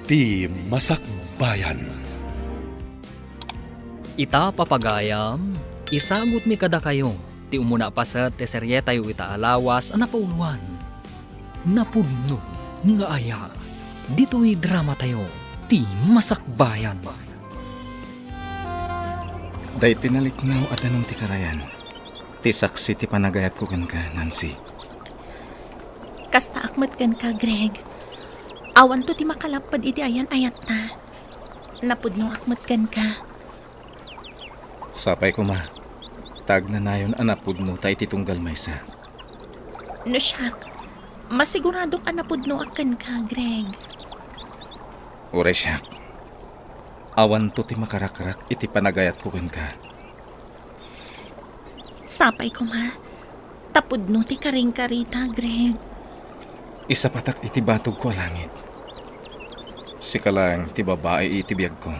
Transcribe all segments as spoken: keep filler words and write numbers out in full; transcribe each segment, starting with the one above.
Ti Masakbayan. Ita, papagayam, isagutmi kadakayo ti umuna paset ti serietayo ita a lawas a napauluan, Napudno nga Aya. Ditoy dramatayo, Ti Masakbayan. Daytoy naliknaw a danum ti karayan, ti saksi ti panagayatko kenka, Nancy. Kastaak met kenka, Greg. Awanto ti makalapped iti ayan-ayatta. Napudnoak met kenka. Sapay koma, ta agnanayon a napudnota iti tunggal maysa. No siak, masiguradok a napudnoak kenka, Greg. Uray siak, awanto ti makarakrak iti panagayatko kenka. Sapay koma, ta pudno ti karingkarita, Greg. Isapatak iti batogko a langit. Sika laeng ti babai iti biagko.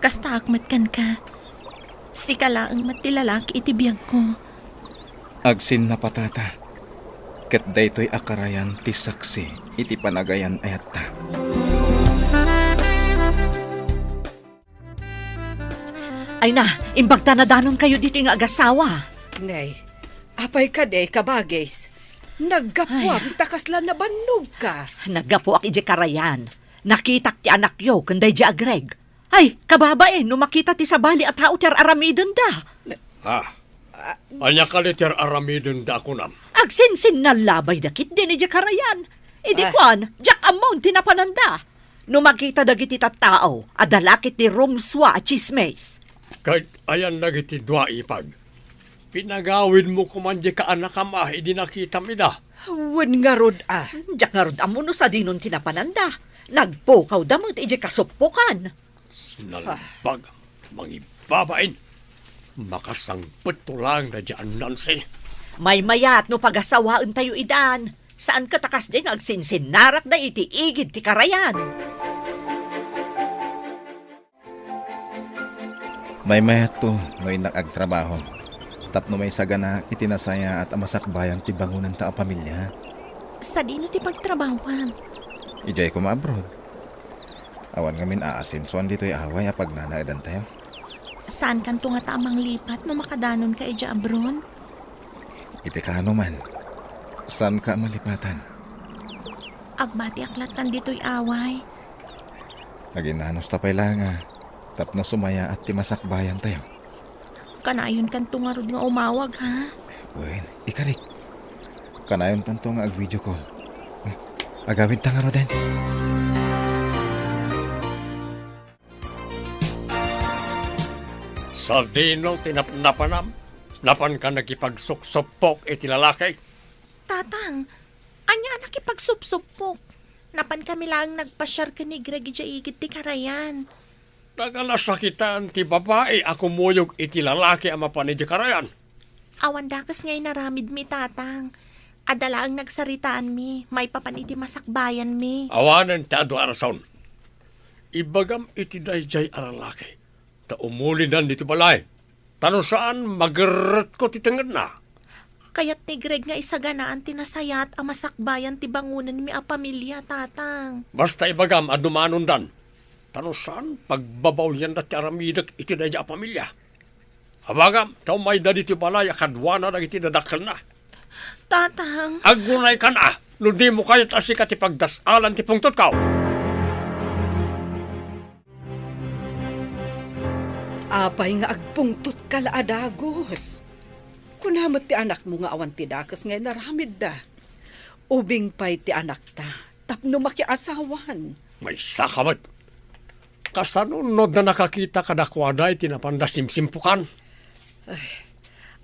Kastaak met kenka. Sika laeng met ti lalaki iti biagko. Agsinnapatata, ket daytoy a karayan ti saksi iti panagayan-ayatta. Ay na, imbag ta nadanonkayo ditoy nga agasawa. Nay, apay kadi, kabagis? Naggapuam ta kasla nabannogka. Naggapuak idiay karayan. Nakitak ti anakyo ken daydiay a Greg. Ay, kababain, no makita ti sabali a tao ti ar-aramidenda. Ah, ania kadi ti ar-aramidenda a kunam? Agsinsinnallabayda ketdin idiay karayan. Idi kuan, diak ammo ti napananda. No makita dagiti tattao, adda la ketdi rumsua a tsismis. Ket ayan dagiti dua, ipag? Pinagawidmo koman diay kaanakam a idi nakitam ida. Wen ngarud a. Diak ngarud ammo no sadinon ti napananda. Nagpukawda met idiay kasuppokan. Nalbag, mangibabain. Makasangpetto laeng daydiay a Nancy. Maymayat no pagasawaentayo idan. Saan ket a kasdi nga agsinsinnarakda iti igid ti karayan. Maymayatto no innak agtrabaho tapno maisaganaak iti nasayaat a masakbayan ti bangonanta a pamilia. Sadino ti pagtrabahoam? Idiay koma abroad. Awan ngamin aasensoan ditoy away a pagnanaedantayo. Saankanto ngata a manglipat no makadanonka idiay abroad? Iti kaano man, saanka a malipatan. Agbatiak lattan ditoy away. Aginnanusta pay la nga tapno sumayaat ti masakbayantayo. Kanayonkanto ngarud nga umawag, ha? Wen, ikarik. Kanayontanto nga ag-video call. Agawidta ngaruden. Sadino ti napnapanam? Napanka nakipagsuksupok iti lalaki? Tatang, ania a nakipagsupsupok? Napankami laeng nagpasiar ken ni Greg idiay igid ti karayan. Naganasakitan ti babai a kumuyog iti lalaki a mapan idiay karayan. Awan dakes nga inaramidmi, Tatang. Adda laeng nagsaritaanmi maipapan iti masakbayanmi. Awanen ti adu a rason. Ibagam iti daydiay a lalaki ta umulidan ditoy balay. Ta no saan, magerretko ti tengngedna. Kayat ni Greg nga isaganaan ti nasayaat a masakbayan ti bangonenmi a pamilia, Tatang. Basta ibagam a dumanondan. Ta no saan, pagbabawyanda ti aramidek iti daydiay a pamilia. Abagam, ta umayda ditoy balay a kaduana dagiti dadakkelna. Tatang. Agunaykan a, no dimo kayat a sika ti pagdas-alan ti pungtotko. Apay nga agpungtotka la a dagus? Kuna met ti anakmo nga awan ti dakes nga inaramidda. Ubing pay ti anakta tapno makiasawan. Maysaka met. Kasano no adda nakakita kadakuada iti napanda simsimpukan? Ay,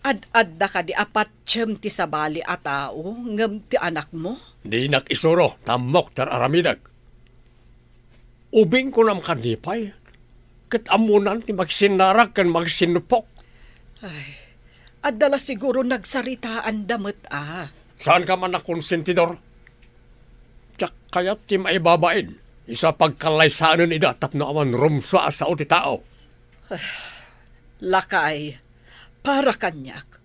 ad-adda kadi a patiem ti sabali a tao ngem ti anakmo? Dinak isuro, ta ammok ti ar-aramidek. Ubing kunam kadi pay, ket ammonan ti magsinnarak ken magsinnupok. Ay, adda la siguro nagsaritaanda met a. Saanka man a konsentidor? Diak kayat ti maibabain, isu a pagkallaysaenen ida tapno awan rumsua a sao ti tao. Lakay, para kaniak,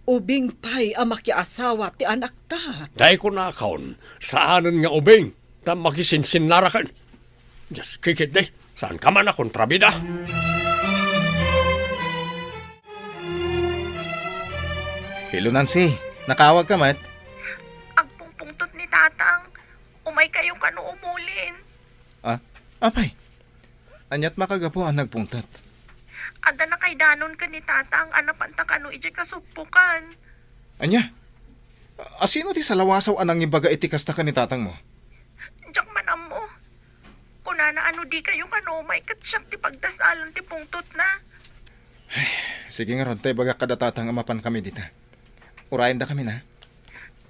ubing pay a makiasawa ti anakta. Dayta kunakon, saanen nga ubing. Ta makisinsinnaraken. Dios, kikit, day. Saan ka man a kontrabida? Hello, Nancy. Nakaawag ka met? Agpungpungtot ni Tatang. Umay kayo kano umulin. Ah, apay. Aniat makagapu a nagpungtot? Adda nakaidanon ken ni Tatang a napanta kano idiay kasuppokan. Ania? A, sino ti salawasaw a nangibaga iti kasta ken ni Tatangmo? Diak man ammo. Kunana a no di kayo kano umay ket siak ti pagdas-alan ti pungtotna. Sige ngarud, ta ibagak kada Tatang a mapan kami dita. Urayenda kami na.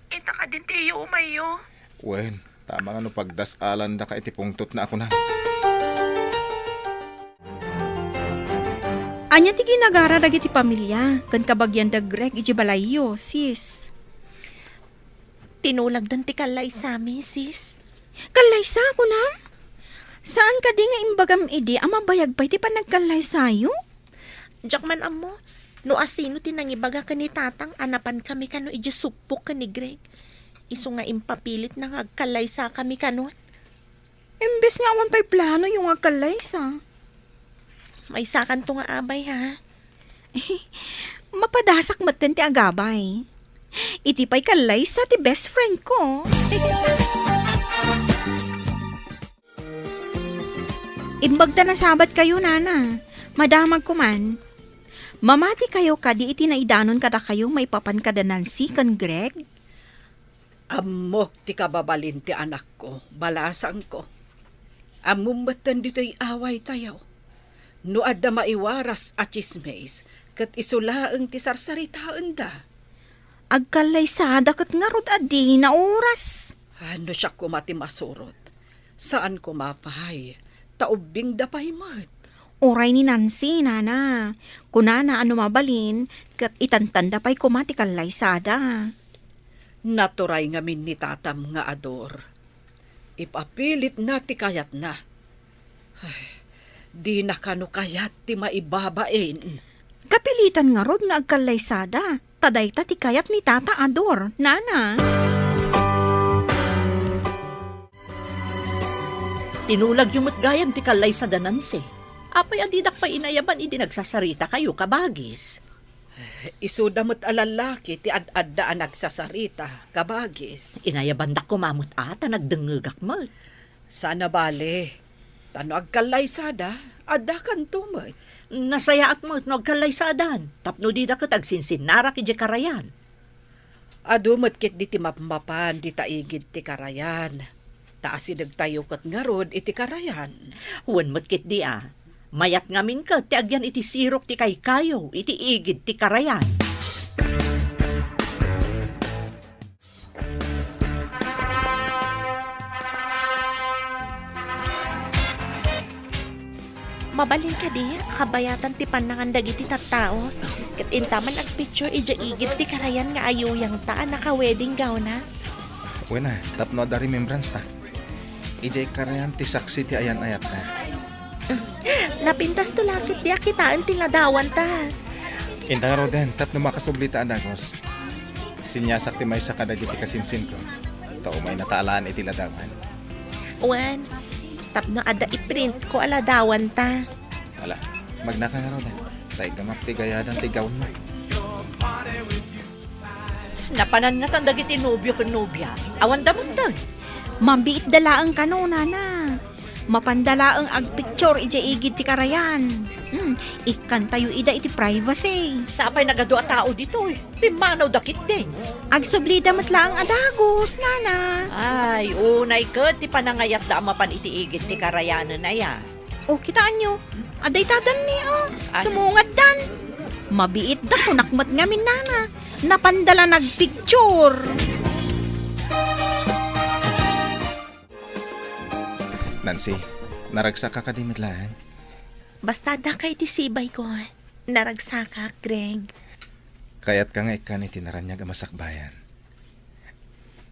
Ita kadin ti iyo umayyo. Wen, tama nga no pagdas-alandaka iti pungtotna a kunam. Ania ti ginagara dagiti pamilia ken kabagian da Greg iti balayyo, sis? Tinulagdan ti kallaysami, sis. Kallaysa, kunam? Saan kadi nga imbagam idi a mabayag pay ti panagkallaysayo? Diak man ammo no asino ti nangibaga ken ni Tatang a napan kami kano idiay suppok ken ni Greg. Isu nga impapilitna nga agkallaysakami kanon. Imbes nga awan pay planoyo nga agkallaysa. Maysakanto nga abay, ha? Mapadasak metten ti agabay. Iti pay kallaysa ti best friend ko. Imbag ta nasabat kayo, nana. Madamag ko man. Mamati kayo kadi iti naidanon kadakayo maipapan kada Nancy ken Greg? Ammok ti kababalin ti anakko, balasangko. Ammom metten ditoy awaytayo. No adda maiwaras a tsismis, ket isu laeng ti sarsaritaenda. Agkallaysada ket ngarud a dina oras. Ano siak koma ti masurot? Saan koma pay, ta ubbingda pay met. Uray ni Nancy, nana. Kunana a no mabalin, ket itantanda pay koma ti kallaysada. Naturay ngamin ni tatam nga ador. Ipapilitna ti kayatna. Ay, dina kano kayat ti maibabain. Kapilitan ngarud nga agkallaysada, ta dayta ti kayat ni Tata Ador, nana. Tinulagyo met gayam ti kallaysada, Nancy. Apay a didak pay inayaban idi nagsasaritakayo, kabagis? Isuda met a lallaki ti ad-adda a nagsasarita, kabagis. Inayabandak koma met a ta nagdengngegak met. Saan a bale. Ta no agkallaysada, addakanto met. Nasayaat met no agkallaysadan, tapno dida ket agsinsinnarak idiay karayan. Adu met ketdi ti mapmapan dita igid ti karayan. Ta asidegtayo ket ngarud iti karayan. Wen met ketdi a. Mayat ngamin ket ti agyan iti sirok ti kaykayo iti igid ti karayan. Mabalin kadi a kabayatan ti pannangan dagiti tattao, ket inta man agpicture idiay igid ti karayan nga ayuyangta a naka-wedding gown-na? Wen a, tapno adda remembrance ta. Idiay karayan ti saksi ti ayan-ayatna. Napintasto la ketdi a kitaen ti ladawanta. Inta ngaruden, tapno makasubli ta a dagus. Sinyasak ti maysa kadagiti kasinsinko. Ta umaynata a laeng iti ladawan. Wen, tapno adda iprintko a ladawanta. Ala, magnaka ngaruden. Ta iggamak ti gayadan ti gownmo. Napanan ngatan dagiti nobio ken nobia. Awanda metten. Mabiitda laeng kano, nana. Mapanda laeng agpicture idiay igid ti karayan. Hmm, ikkantayo ida iti privacy. Sapay nagadu a tao ditoy. Pimmanawda ketdin. Agsublida met laeng a dagus, nana. Ay, unay ket ti panangayatda a mapan iti igid ti karayanen aya. O, kitaenyo, adda ita danni, o. Ay. Sumungaddan. Mabiitda, kunak met ngamin, nana. Napanda la nagpicture. Nancy, naragsakka kadi met laeng? Basta adda ka iti sibayko, naragsakak, Greg. Kayatka nga ikkan iti naraniag a masakbayan.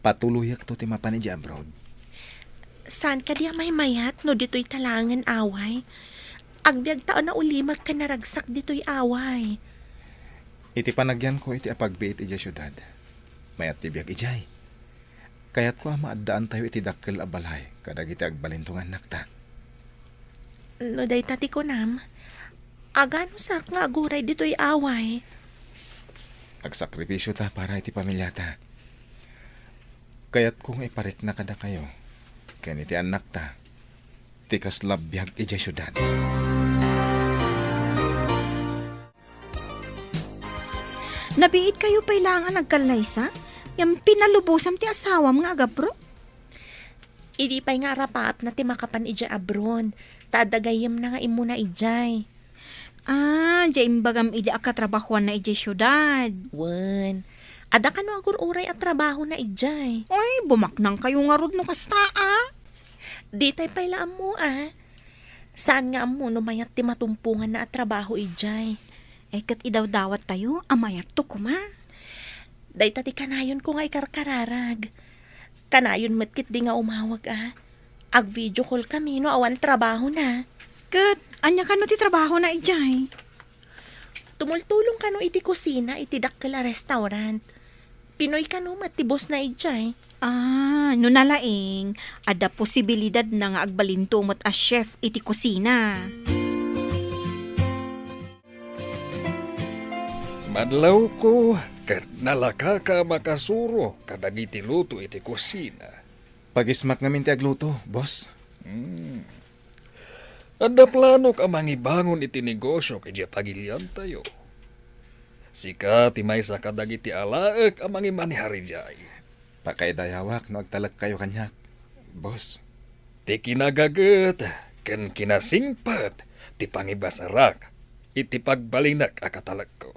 Patuloyakto ti mapan idiay abroad. Saan kadi a maymayat no ditoy ta laengen away? Agbiagta a naulimek ken naragsak ditoy away. Iti panagyanko iti apagbiit idiay siudad, mayat ti biag idiay. Kayatko a maaddaantayo iti dakkel a balay kadagiti agbalinto nga annakta. No dayta ti kunam, aganusak nga aguray ditoy away. Agsakripisio ta para iti pamiliata. Kayatko nga iparikna kadakayo ken iti annakta ti kasla biag idiay siudad. Nabiit kayo pay laeng a nagkallaysa? Ngem pinalubosam ti asawam nga agabro? Idi pay nga arapaapna ti makapan idiay abroad, ta adda gayyemna nga immuna idiay. Ah, diay imbagam idi a katrabahoanna idiay siudad. Wen, adda kano agur-uray a trabahona idiay. Ay, bumaknang kayo ngarud no kasta, a. Ditay pay la ammo, a. Saan nga ammo no mayat ti matumponganna a trabaho idiay. Eh, ket idawdawattayo a mayatto koma. Dayta ti kanayonko nga ikarkararag. Kanayon met ketdi nga umawag, a. Ag-video call kami no awan trabahona. Ket ania kano ti trabahona idiay? Tumultulong kano iti kusina iti dakkel a restaurant. Pinoy kano met ti bossna idiay. Ah, no nalaing, adda posibilidadna nga agbalinto met a chef iti kusina. Madlawko, ket nalakaka a makasuro kadagiti luto iti kusina. Pagismak ngamin ti agluto, boss. Hmm. Adda planok a mangibangon iti negosiok idiay pagiliantayo. Sika ti maysa kadagiti alaek a mangimanehar idiay. Pakaidayawak no agtalekkayo kaniak, boss. Ti kinagaget ken kinasingpet ti pangibasarak iti pagbalinek a katalekko.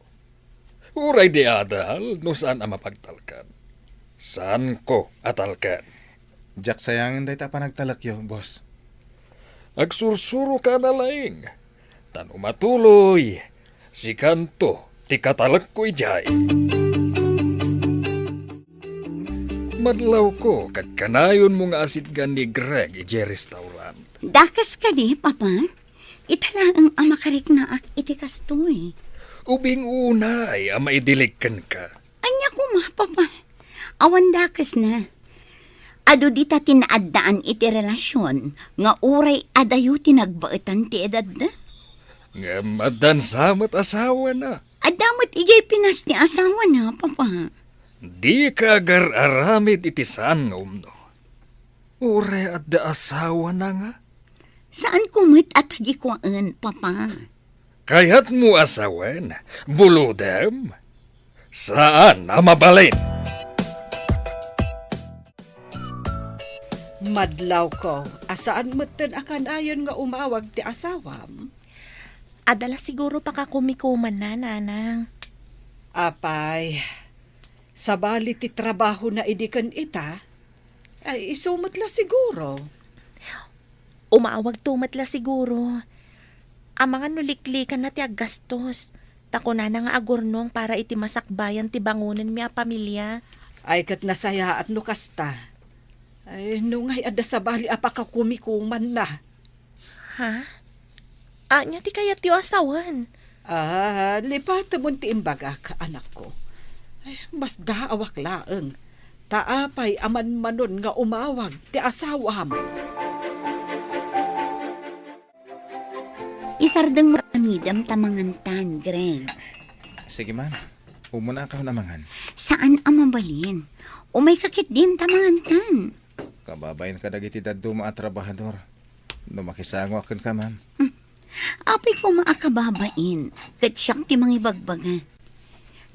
Uray di adal no saan a mapagtalkan. Saanko a talkan. Diak sayangen dayta a panagtalekyo, boss. Agsursuroka a nalaing. Ta no matuloy, sikanto ti katalekko idiay. Madlawko, ket kanayonmo nga asitgan ni Greg idiay restaurant. Dakes kadi, Papa? Ita laeng a makariknaak iti kastoy. Ubing unay a maidilig kenka. Ania koma, Papa? Awan dakesna. Adu dita ti naaddaan iti relasion nga uray adayo ti nagbaetan ti edadda. Ngem addan sa met asawana. Adda met idiay Pinas ti asawana, Papa. Dika agar-aramid iti saan nga umno. Uray adda asawana nga. Saanko met a tagikuaen, Papa. Kayatmo a sawen, bulodem? Saan a mabalin. Madlawko, a saan metten a kanayon nga umawag ti asawam? Adda la siguro pakakumikumanna, Nanang. Apay, sabali ti trabahona idi ken ita? Ay, isu met la siguro. Umawagto met la siguro. Amangan no liklikanna ti aggastos. Ta kunana nga agurnong para iti masakbayan ti bangonenmi a pamilia. Ay, ket nasayaat no kasta. Ay, no ngay adda sabali a pakakumikumanna. Ha? Ania ti kayatyo a sawen? Ah, lipatemon ti imbagak, anakko. Ay, masdaawak laeng. Ta apay a manmanon nga umawag ti asawam? Isardeng mo amidem ta mangantan, Greg. Sige, ma'am. Umuna kayon a mangan. Saan a mabalin. Umayka ketdin ta mangantan. Kababain kadagiti dadduma a trabahador. No makisangoak kenka, ma'am. Hmm. Apay koma a kababain, ket siak ti mangibagbaga.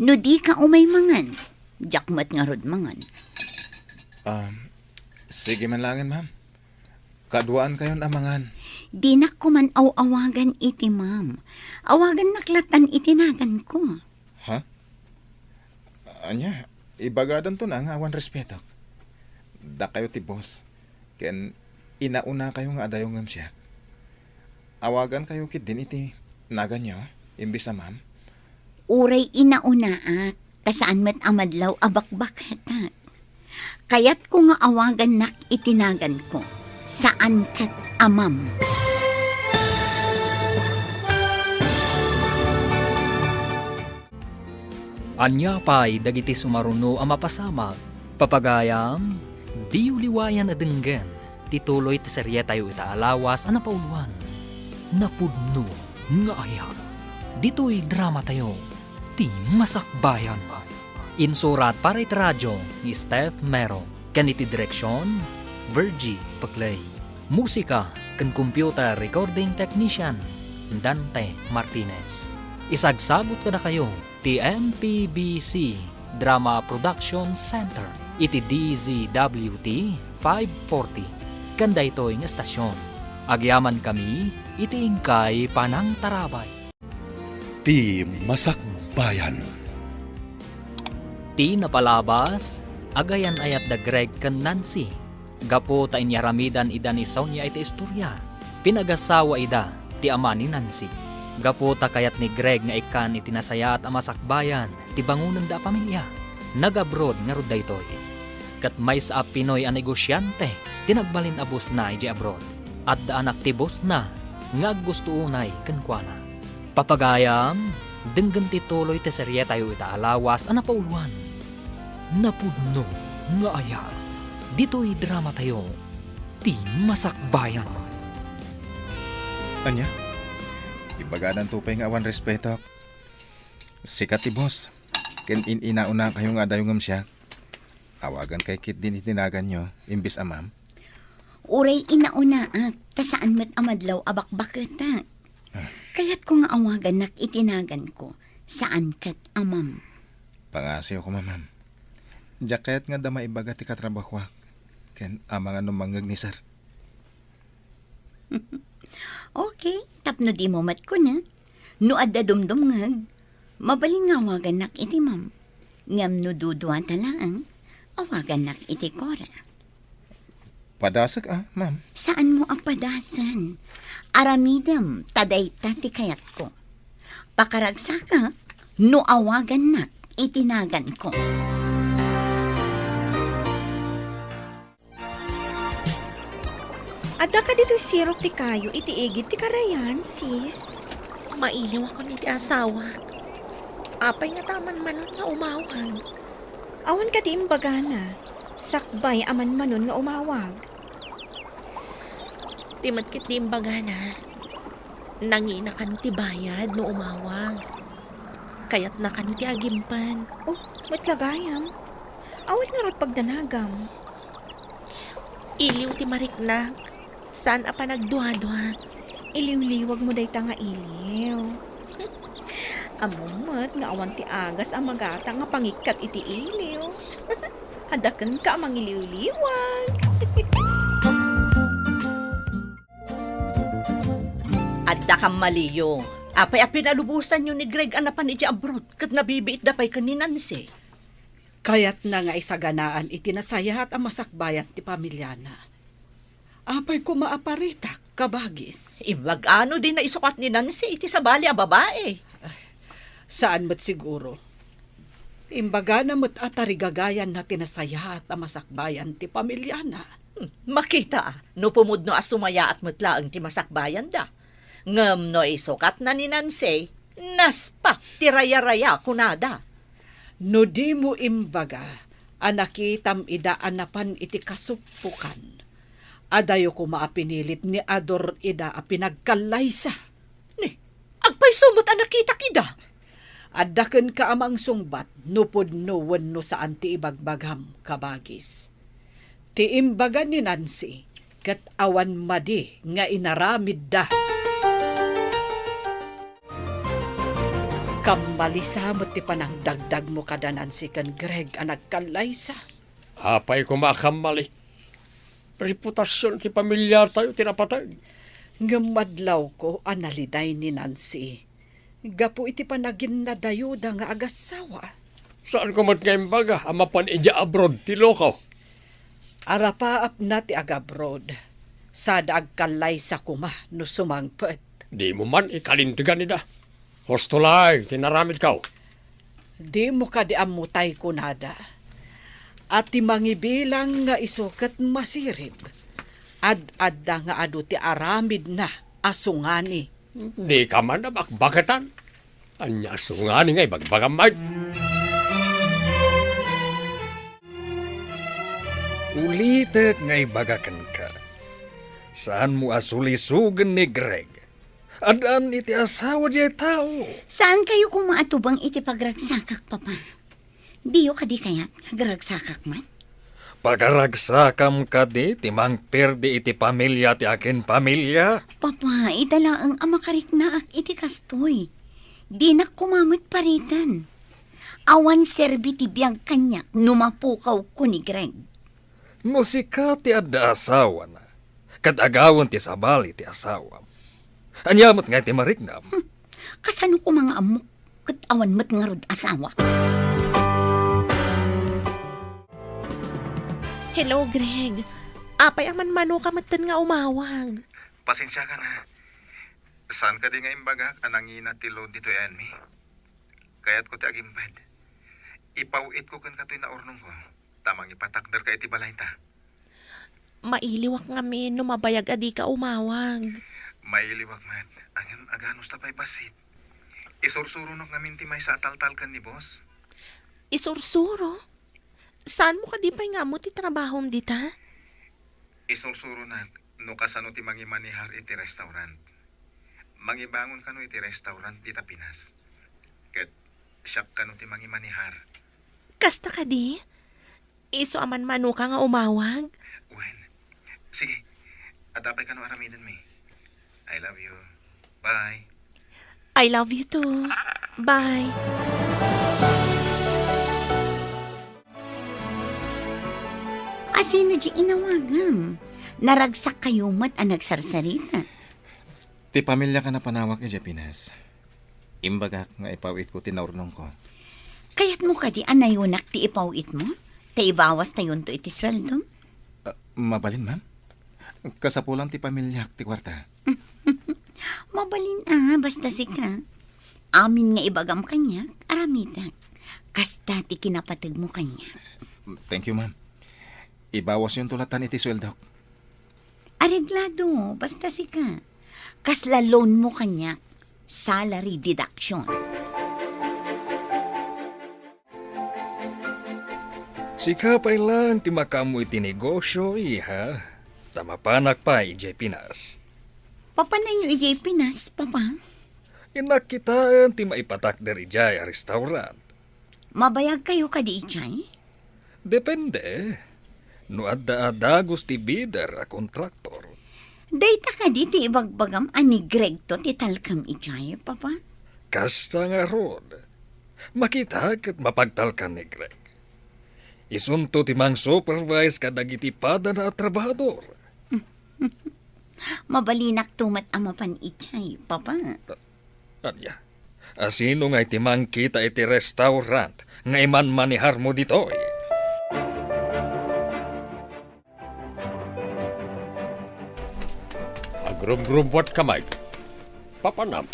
No dika umay mangan, diak met ngarud mangan. Um, sige man laengen, ma'am. Kaduaan kayon a mangan. Dinak koman aw-awagan iti ma'am. Awagannak lattan iti naganko. Ha? Ania, ibagadanto na nga awan respetok. Dakayo ti boss, ken inaunakayo nga adayo ngem siak. Awagankayo ketdin iti naganyo, imbes a ma'am. Uray inaunaak, ta saan met a madlaw a bakbaketak. Kayatko nga awagannak iti naganko, saan ket a ma'am. Ania pay dagiti sumaruno a mapasamak? Papagayam, Diyo liwayan a denggen ti tuloy ti serietayo ita a lawas a napauluan, Napudno nga Ayat. Ditoy dramatayo, Ti Masakbayan. Insurat para iti radio ni Steph Mero, ken iti direksion, Virgie Peclay. Musika ken computer recording technician, Dante Martinez. Isagsagut kadakayo ti M P B C Drama Production Center iti D Z W T five forty. Ken daytoy nga estasion, agyamankami iti inkay panangtarabay. Ti Masakbayan. Ti napalabas, agayan-ayat da Greg ken Nancy. Gapu ta inyaramidan ida ni Sonia iti istoria, pinagasawa ida ti ama ni Nancy. Gapu ta kayat ni Greg nga ikkan iti nasayaat a masakbayan ti bangonenda a pamilia, nag-abroad ngarud daytoy. Ket maysa a Pinoy a negosiante ti nagbalin a boss-na idiay abroad. Adda anak ti boss-na nga aggusto unay kenkuana. Papagayam, denggen ti tuloy ti serietayo ita a lawas a napauluan, Napudno nga Ayat. Ditoy dramatayo, Ti Masakbayan. Ania? Ibagadanto pay nga awan respeto. Sika ti boss, ken in-inaunakayo nga adayo ngem siak. Awagankayo ketdin iti naganyo, imbes a ma'am. Uray inaunaak, ta saan met a madlaw a bakbaketak. Ah. Kayatko nga awagannak iti naganko, saan ket a ma'am. Pangasiwko, ma'am. Diak kayat nga adda maibaga ti katrabahoak ken amangan no mangngeg ni sir. Okay, tapno dimo met kuna. No adda dumdumngeg, mabalin nga awagannak iti ma'am. Ngem no duduata laeng, awagannak iti Cora. Padasek a, ma'am. Saanmo a padasen. Aramidem ta dayta ti kayatko. Pakaragsakak no awagannak iti naganko. Adda kadi toy sirok ti kayo iti igid ti karayan, sis? Mailiwakon iti asawak. Apay ngata a manmanon nga umawag? Awan kadi imbagana, sakbay a manmanon nga umawag? Ti met ketdi imbagana, nangina kano ti bayad no umawag. Kayatna kano ti agimpen. Oh, met la gayam. Awan ngarud pagdanagam. Iliw ti mariknak. Saan a panagduadua. Iliwliwagmo dayta nga iliw. Ammom met nga awan ti agas a magata nga pangikkat iti iliw. Adda kenka a mangiliwliwag. Adda kammaliyo. Apay a pinalubosanyo ni Greg a napan idiay abroad ket nabibiitda pay ken ni Nancy? Kayatna nga isaganaan iti nasayaat a masakbayan ti pamiliana. Apay koma a paritak, kabagis? Imbag-ano di naisukat ni Nancy iti sabali a babae? Saan met siguro. Imbagana met a tarigagayanna ti nasayaat a masakbayan ti pamiliana. Hmm, makita, no pumudno a sumayaat met laeng ti masakbayanda. Ngem no isukatna ni Nancy, naspak ti rayaraya, kunada. No dimo imbaga a nakitam ida a napan iti kasuppokan, adayo koma a pinilit ni Ador ida a pinagkallaysa. Ni, agpayso met a nakitak ida. Adda kenka a mangsungbat no pudno wenno saan ti ibagbagam, kabagis. Ti imbaga ni Nancy, ket awan madi nga inaramidda. Kammalisa met ti panangdagdagmo kada Nancy ken Greg a nagkallaysa. Apay koma a kammali? Reputasion ti pamiliatayo ti napateg. Ngem madlawko a naliday ni Nancy gapu iti panaginnadayuda nga agassawa. Saanko met nga imbaga a mapan idiay abroad ti loko? Arapaapna ti agabroad, sada agkallaysa koma no sumangpet. Dimo man ikalintegan ida. Husto laeng ti naramidko. Dimo kadi ammo tay kunada a ti mangibilang nga isu ket masirib, ad-adda nga adu ti aramidna a sungani. Dika man a bakbaketan. Ania a sungani nga ibagbagam met? Ulitek nga ibaga kenka, saanmo a sulisogen ni Greg. Addaan iti asawa diay tao. Saan kayo koma a tubeng iti pagragsakak, Papa? Diyo kadi kayat nga agragsakak man? Pagaragsakam kadi ti mangperdi iti pamilia ti akin pamilia? Papa, ita laeng a makariknaak iti kastoy. Dinak koma met pariten. Awan serbi ti biag kaniak no mapukawko ni Greg. No sika ti adda asawana, ket agawen ti sabali ti asawam, ania met ngay ti mariknam? Hmm. Kasano koma nga ammok ket awan met ngarud asawa? Hello, Greg. Apay a manmanoka metten nga umawag? Pasensiakan a. Saan kadi nga imbagak a nangina ti load ditoy ayanmi? Kayatko ti agimped. Ipaw-itko kenka toy naurnongko, ta mangipatakderka iti balayta. Mailiwak ngamin no mabayag a dika umawag. Mailiwak met, ngem aganusta pay bassit. Isursuronok ngamin ti maysa a taltalken ni boss. Isursuro? Saanmo kadi pay nga ammo ti trabahom dita? Isursuronak no kasano ti mangimanehar iti restaurant. Mangibangon kano iti restaurant dita Pinas. Ket siak kano ti mangimanehar. Kasta kadi? Isu a manmanoka nga umawag? Wen. Sige. Adda pay kano aramidenmi. I love you. Bye. I love you too. Bye. Asino di inawagam? Naragsak kayo met a nagsarsarita. Ti pamiliak a napanawak idiay Pinas. Imbagak nga ipaw-itko ti naurnongko. Kayatmo kadi a nayonak ti ipaw-itmo? Ta ibawastayonto iti sueldom? Ah, mabalin, ma'am. Kasapulan ti pamiliak ti kuarta. Mabalin a, basta sika. Amin nga ibagam kaniak, aramidek. Kasta ti kinapategmo kaniak. Thank you, ma'am. Ibawasyonto latan iti sueldok. Areglado, basta sika. Kasla loan mo kaniak, salary deduction. Sika pay laeng ti makaammo iti negosio, iha, ta mapanak pay idiay Pinas. Papananyo idiay Pinas, Papa? Innak kitaen ti maipatakder idiay a restaurant. Mabayag kayo kadi idiay? Depende. No adda a dagus ti bidder a kontraktor. Dayta kadi ti ibagbagam a ni Gregto ti talkem idiay, Papa? Kasta ngarud. Makita ket mapagtalkan ni Greg. Isunto ti mang-supervise kadagiti padana a trabahador. Mabalinakto met a mapan idiay, Papa. Ania, asino ngay ti mangkita iti restaurant nga imanmaneharmo ditoy? Agrumgrumbuat ka, Mike. Papanam.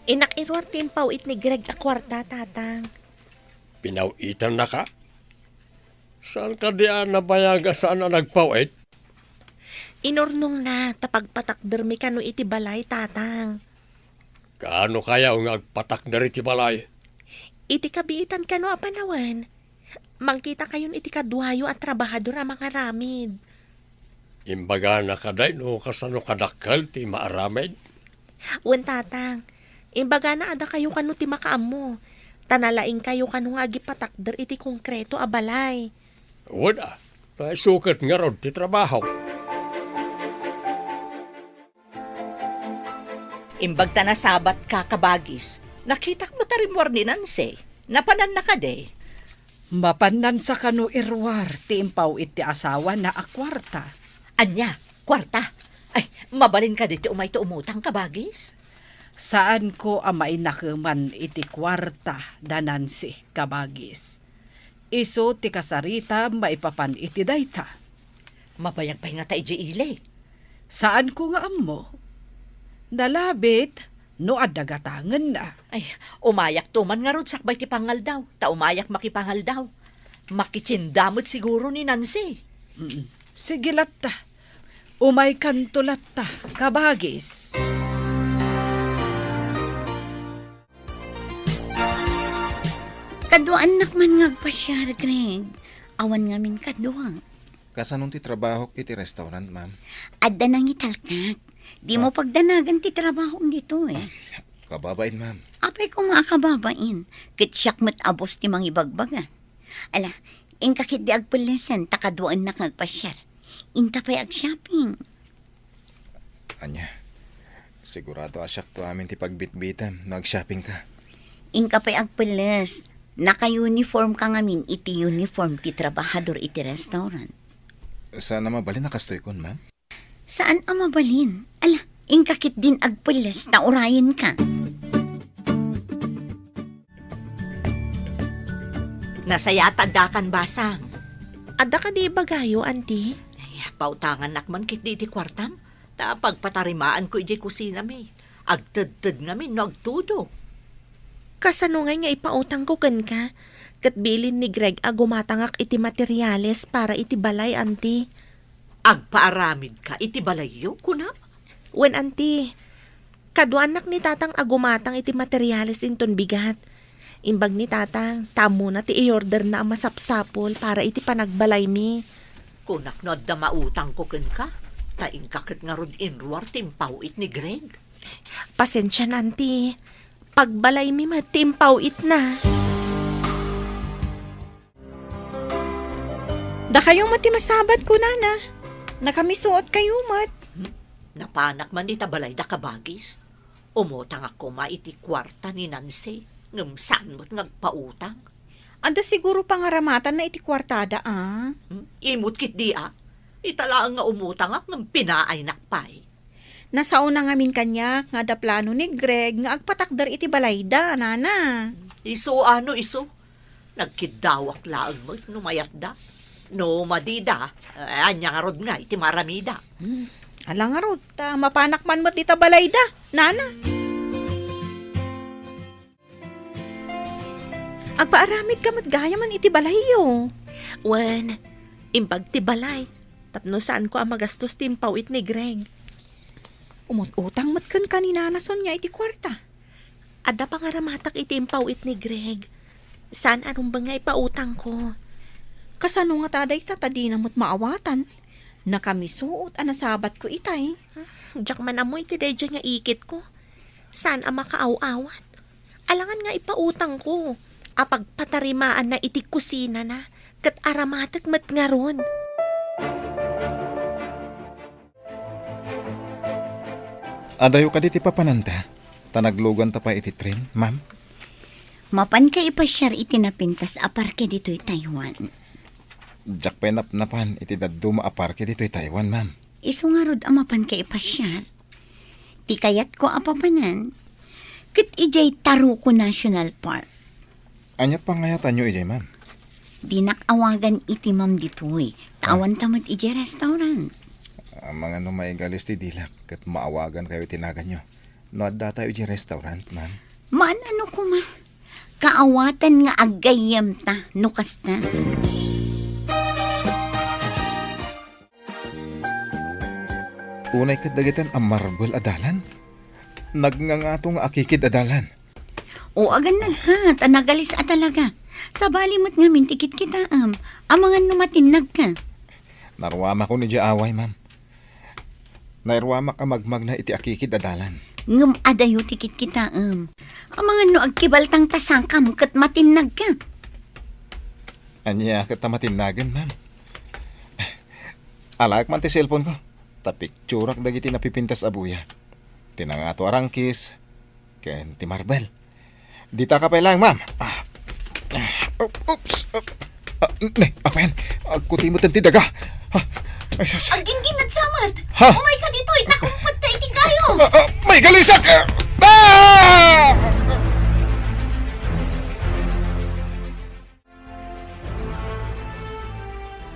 Innak iruar ti impaw-it ni Greg a kuarta, Tatang. Pinaw-itannaka? Saan kadi a nabayag a saan a nagpaw-it? Inurnongna ta pagpatakdermi kano iti balay, Tatang. Kaano kaya nga agpatakder iti balay? Iti kabiitan kano a panawen, mangkita kayon iti kaduayo a trabahador a mangaramid. Imbagana kadi no kasano kadakkel ti maaramid? Wen, Tatang. Imbagana a dakayo kano ti makaammo, ta nalaingkayo kano nga agipatakder iti konkreto a balay. Wen a, ta isu ket ngarud ti trabaho. Imbag ta nasabatka, kabagis, nakitak met a rimmuar ni Nancy. Napananna kadi? Mapannansa kano iruar ti impaw-it ti asawana a kuarta. Ania? Kuarta? Ay, mabalin kadi ti umayto umutang, kabagis? Saanko a mainakeman iti kuarta da Nancy, kabagis. Isu ti kasaritam maipapan iti dayta. Mabayag pay ngata idiay ili? Saanko nga ammo. Nalabit no adda gatangenna. Ay, umayakto man ngarud sakbay ti pangaldaw, ta umayak makipangaldaw. Makitienda met siguro ni Nancy. Mm. Sige latta. Umaykanto latta, kabagis. Kaduaannak man nga agpasiar, Greg. Awan ngamin kadua. Kasano ti trabahok iti restaurant, ma'am? Adda nangitalkak. Dimo Ah. pagdanagan ti trabahom ditoy. Kababain, ma'am. Apay koma a kababain, ket siak met a boss ti mangibagbaga. Ala, inka ketdi agpellesen ta kaduaennak nga agpasiar. Inta pay agshopping. Ania, sigurado a siakto amin ti pagbitbitem no agshoppingka. Inka pay agpelles. Naka-uniformka ngamin iti uniform ti trabahador iti restaurant. Saan a mabalin a kastoykon, ma'am? Saan a mabalin? Ala, inka ketdin agpelles ta urayenka. Nasayaat addakan, basang. Adda kadi ibagayo, anti? Ay, pautangannak man ketdi iti kuartam. Ta pagpatarimaanko idiay kusinami. Agtedted ngamin no agtudo. Kasano ngay nga ipautangko kenka? Ket bilin ni Greg a gumatangak iti materiales para iti balay, anti. Agpaaramidka iti balayyo, kunam? Wen, anti. Kaduaennak ni Tatang a gumatang iti materiales inton bigat. Imbag ni Tatang, ta ammona ti i-orderna a masapsapul para iti panagbalaymi. Kunak no adda mautangko kenka, ta inka ket ngarud inruar ti impaw-it ni Greg. Pasensian, anti. Pagbalaymi met ti impaw-itna. Dakayo met ti masabat, kunana. Nakamisuot kayo met. Hmm? Napanak man ita balayda, kabagis. Umutangak koma iti kuarta ni Nancy, ngem saan met nga agpautang. Adda siguro pangaramatanna iti kuartada, a? Hmm? Imot ketdi, a? Ita laeng nga umutangak ngem pinaaynak pay. Nasaona ngamin kaniak nga adda plano ni Greg nga agpatakder iti balayda, nana. Isu a no isu? Nagkiddawak laeng met no mayatda. No madida, eh, ania ngarud ngay ti maaramida? Hmm, ala ngarud, ta mapanak man met dita balayda, nana. Agpaaramidka met gayamen iti balayyo. Wen, imbag ti balay, tapno saanko a magastos ti impaw-it ni Greg. Umut-utang met kenka ni Nana Sonia iti kuarta. Adda pangaramatak iti impaw-it ni Greg. Saan a rumbeng nga ipautangko. Kasano ngata dayta ta dina met maawatan? Nakamisuot a nasabatko itay. Diak man ammo iti daydiay nga ikitko. Saan a makaaw-awat. Alangan nga ipautangko a pagpatarimaanna iti kusinana, ket aramatek met ngarud. Adayo kadi ti papananta, ta nagluganta pay iti tren, ma'am? Mapanka ipasiar iti napintas a parke ditoy Taiwan. Diak pay napnapan iti dadduma a parke ditoy Taiwan, ma'am. Isu ngarud a mapanka ipasiar. Ti kayatko a papanan, ket idiay Taruco National Park. Ania't pangayatanyo idiay, ma'am? Dinak awagan iti ma'am ditoy. Ta Ah. awanta met idiay restaurant. Amangan no maigalis ti dilak, ket maawagankayo iti naganyo. No addatayo idiay restaurant, ma'am? Maan-ano koma. Kaawatan nga aggayyemta no kasta. Unay ket dagitoy a marbel a dalan. Nagngangato nga akikid a dalan. O, agannadka, ta nagalis a talaga. Sabali met ngamin ti kitkitaem. Amangan no matinnagka. Naruamakon idiay away, ma'am. Nairuamak a magmagna iti akikid a dalan. Ngem adayo ti kitkitaem. Amangan no agkibaltang ta sakam ket matinnagka. Ania ket ta matinnagen, ma'am? Alaek man ti cellphone ko. Ta picturak dagiti napipintas a buya. Ti nangato a rangkis, ken ti marbel. Ditaka pay laeng, ma'am. Ah. Ah, op-, oops. Op-, ah, ne, apayan. Agkutimot ti daga. Ah, ay, sus. Aggingginnad sa met. Ha? Umayka ditoy, ta kumpet ta iti kayo. Ah, ah, maigalisak! Ah!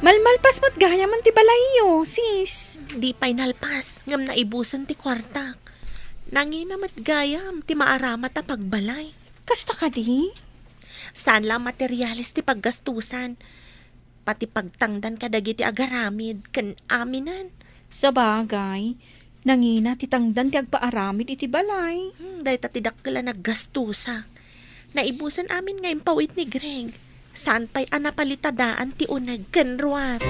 Malmalpas met gayamen ti balayyo, sis. Di pay nalpas, ngem naibusen ti kuartak. Nangina met gayam ti maaramat a pagbalay. Kasta kadi? Saan la a materiales ti paggastusan. Pati pagtangdan kadagiti agaramid ken aminen. Sabagay, nangina ti tangdan ti agpaaramid iti balay. Hmm, dayta ti dakkel a naggastusak. Naibusen amin nga impaw-it ni Greg. Saan pay a napalitadaan ti uneg ken ruar.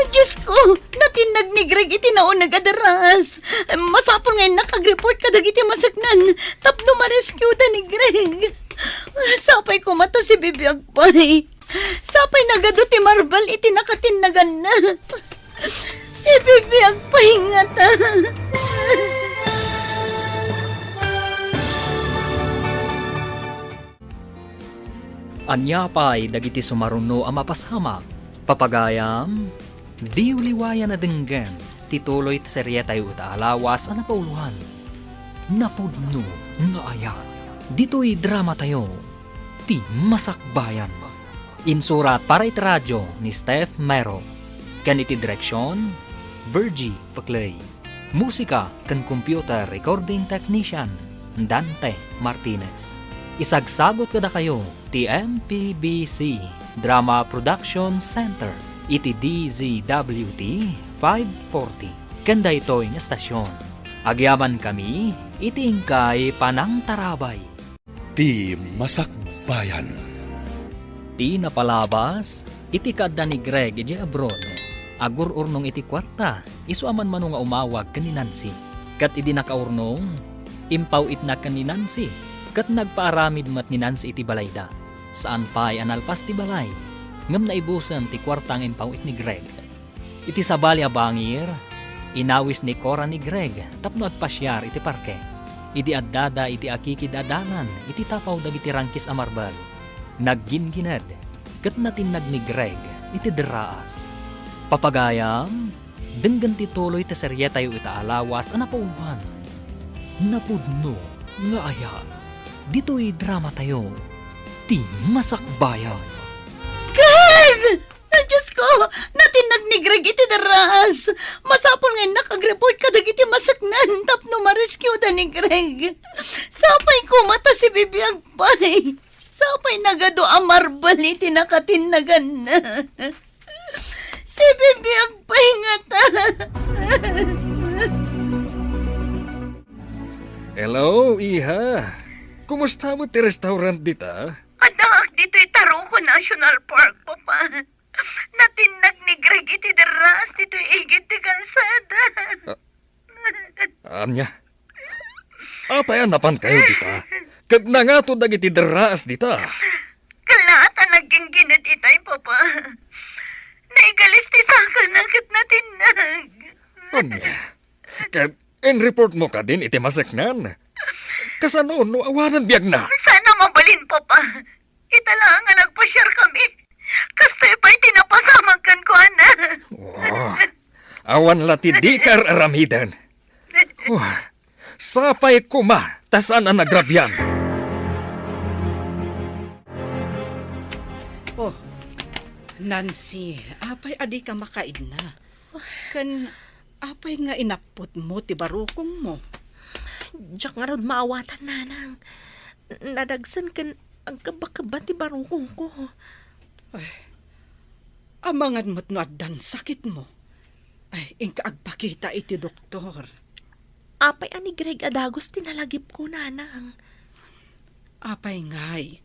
Dios ko, natinnag ni Greg iti nauneg a deras. Masapul nga innak agreport kadagiti maseknan tapno ma-rescueda ni Greg. Sapay koma ta si Bibi agpay. Sapay nagadu ti marbel iti nakatinnaganna. Si Bibi agpay ngata. Ania pay dagiti sumaruno a mapasamak? Papagayam, diyo liwayan a denggen ti tuloy ti serietayo ita a lawas a napauloan, Napudno nga Ayat. Ditoy dramatayo, Ti Masakbayan. Insurat para iti radio ni Steph Mero, ken iti direksion, Virgie Paclay. Musika ken computer recording technician, Dante Martinez. Isagsagut kadakayo ti M P B C Drama Production Center iti D Z W T five forty ken daytoy nga estasion. Agyamankami iti inkay panangtarabay. Ti Masakbayan. Ti napalabas, iti kaadda ni Greg idiay abroad, agur-urnong iti kuarta, isu a manmano nga umawag ken ni Nancy. Ket idi nakaurnong, impaw-itna ken ni Nancy, ket nagpaaramid met ni Nancy iti balayda. Saan pay a nalpas ti balay, ngem naibusen ti kuarta nga impaw-it ni Greg. Iti sabali a bangir, inawis ni Cora ni Greg tapno agpasiar iti parke. Idi addada iti akikid a dalan iti tapaw dagiti rangkis a marbel, nagginggined ket natinnag ni Greg iti derraas. Papagayam, denggen ti tuloy ti serietayo ita a lawas a napauloan, Napudno nga Ayat. Ditoy dramatayo, Ti Masakbayan. Greg! Ay, Diyos ko! Natinnag ni Greg iti derraas! Masapul nga innak agreport kadagiti maseknan tapno ma-rescueda ni Greg. Sapay koma ta si Bibi agpay. Sapay nagadu a marbel iti nakatinnaganna. Si Bibi agpay ngata. Hello, iha. Kumusta met ti restaurant dita? Addaak ditoy Taruco National Park, Papa. Natinnag ni Greg iti derraas ditoy igid ti kalsada. Ah, ania? Apay a napankayo dita? Ket nangato dagiti derraas dita? Kallaat a nagginggined itay, Papa. Naigalis ti sakana ket natinnag. Ania? Ket inreport mo kadin iti maseknan? Kasano no awanan biagna? Saan a mabalin, Papa. Ita laeng nga nagpasiar kami. Kastoy pay ti napasamak kenkuana. Oh, awan la ti dika ar-aramiden. Oh, sapay koma ta saan a nagrabian. Oh, Nancy, apay a dika makaidna? Ken apay nga inapputmo ti barukongmo? Diak ngarud maawatan, Nanang. Nadagsen ken agkebba-kebba ti barukongko. Ay, amangan met no addan sakitmo. Ay, inka agpakita iti doktor. Apay a ni Greg a dagus ti nalagipko, Nanang? Apay ngay,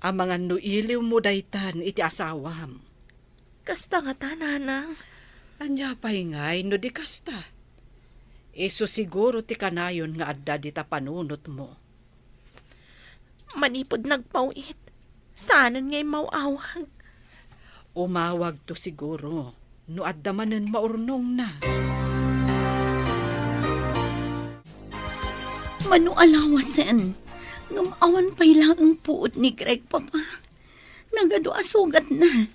amangan no iliwmo daytan iti asawam. Kasta ngata, Nanang. Ania pay ngay no di kasta? Isu siguro ti kanayon nga adda dita panunotmo. Manipud nagpaw-it, saanen nga immaw-awag. Umawagto siguro no adda manen maurnongna. Mano a lawasen, ngem awan pay laeng puot ni Greg, Papa. Nagadu a sugatna.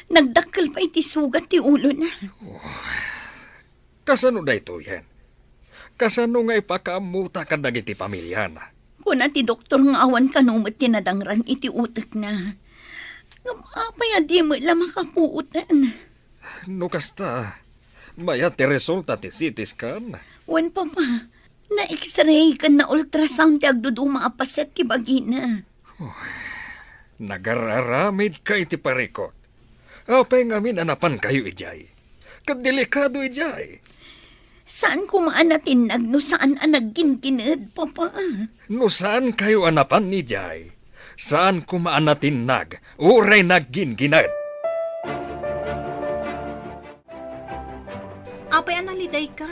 Nagdakkel pay ti sugat ti ulona. Kasano daytoyen? Kasano nga ipakaammota kadagiti pamilyana? Kuna ti doktor nga awan kano met ti nadangran iti utekna. Ngem apay a di met la makapuoten? No kasta, mayat ti resulta ti C T scan? Wen, Papa. Na-X-ray ken na-ultrasound ti agduduma a paset ti bagina. Nagar-aramidka iti parikut. Apay ngamin a napankayo idiay? Ket delikado idiay. Saan koma a natinnag no saan a nagginggined, Papa. No saankayo a napan idiay, saan koma a natinnag uray nagginggined. Apay a nalidayka?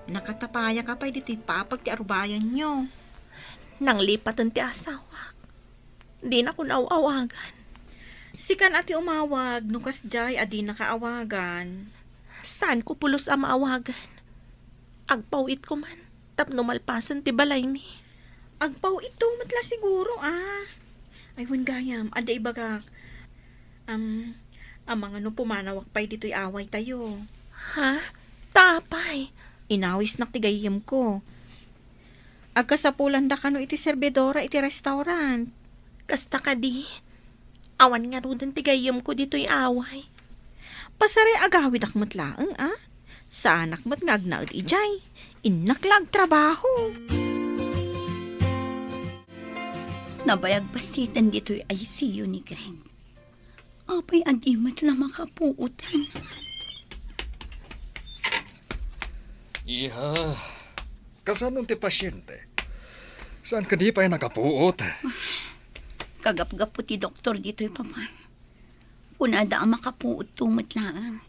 Nakatapayaka pay ditoy papag ti arubayanyo. Nanglipaten ti asawak. Dinakon aw-awagan. Sikan a ti umawag no kasdiay a dinaka awagan. Saanko pulos a maawagan. Agpaw-itko man tapno malpasen ti balaymi. Agpaw-itto met la siguro, a. Ay, wen gayam, adda ibagak. Am, amangan no pumanawak pay ditoy awaytayo. Ha? Ta apay? Inawisnak ti gayyemko. Agkasapulandakano iti serbidora iti restaurant. Kasta kadi? Awan ngaruden ti gayyemko ditoy away. Pasaragsagragoak met laeng, a? Saanak met nga agnaed idiay. Innak la agtrabaho. Nabayag bassit ditoy I C U ni Greg. Apay a di met la makapuotan? Iha, kasano ti pasiente? Saan kadi pay nakapuot? Kagapgapu ti doktor ditoy, Papa. Kunada a makapuotto met laeng.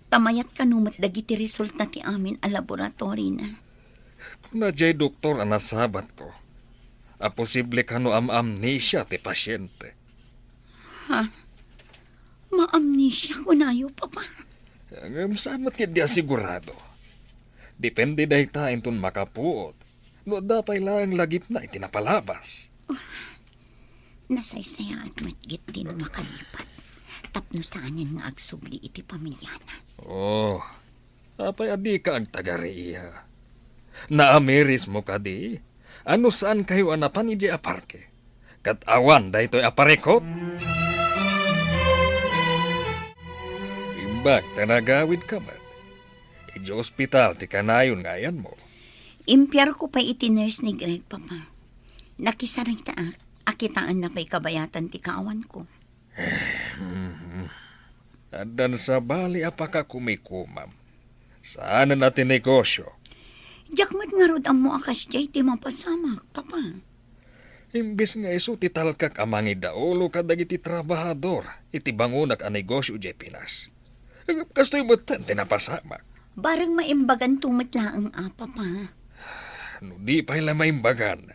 Ta mayat kano met dagiti resulta ti amin a laboratory na. Kuna jay doktor a nasabatko a posible kano am-amnesia ti pasiente. Ha? Maamnesia kunayo, Papa? Ngem saan met ketdi a sigurado. Depende dayta inton makapuot no adda pay laeng lagipna iti napalabas. Nasaysayaat met ketdi no makalipat tapno saanen nga agsubli iti pamiliana. Oh, apay a dika agtagari, iha? Naamirismo kadi a no saankayo a napan idiay a parke ket awan daytoy a parikut? Imbag ta nagawidka met, idiay ospital ti kanayon nga ayanmo. Impiarko pay iti nurse ni Greg, Papa. Nakisaritaak a kitaenna pay kabayatan ti kaawanko. Mhm. Addan sabali a pakakumikomam. Saanen a ti negosio. Diak met ngarud ammo a kasdiay ti mapasamak, Papa. Imbes nga isu ti talkak a mangidaulo kadagiti trabahador iti bangonak a negosio idiay Pinas. Kastoy metten ti napasamak. Bareng maimbaganto met laeng a, Papa. No di pay la maimbagan,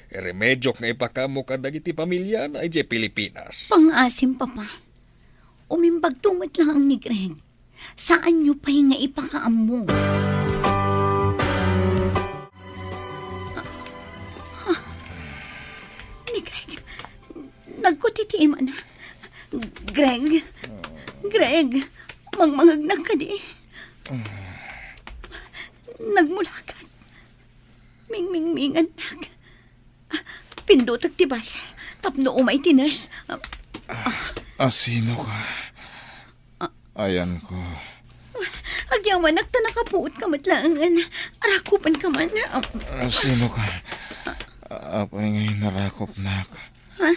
iremedyok nga ipakaammo kadagiti pamiliana idiay Pilipinas. Pangngaasim, Papa. Umimbagto met laeng ni Greg. Saanyo pay nga ipakaammo. Ah, ah. Ni Greg, nagkuti ti imana. Greg, Greg, mangmangegnak kadi. Nagmulakat. Mingmingmingannak. Ah, pindutek ti basol tapno umay ti nurse. Ah, ah. Ah, sino ka? Ah. Ayanko. Agyamanak ta nakapuot ka met laengen. Arakupan ka man. Ah. Ah, sino ka? Apay nga inarakupnak? Ha?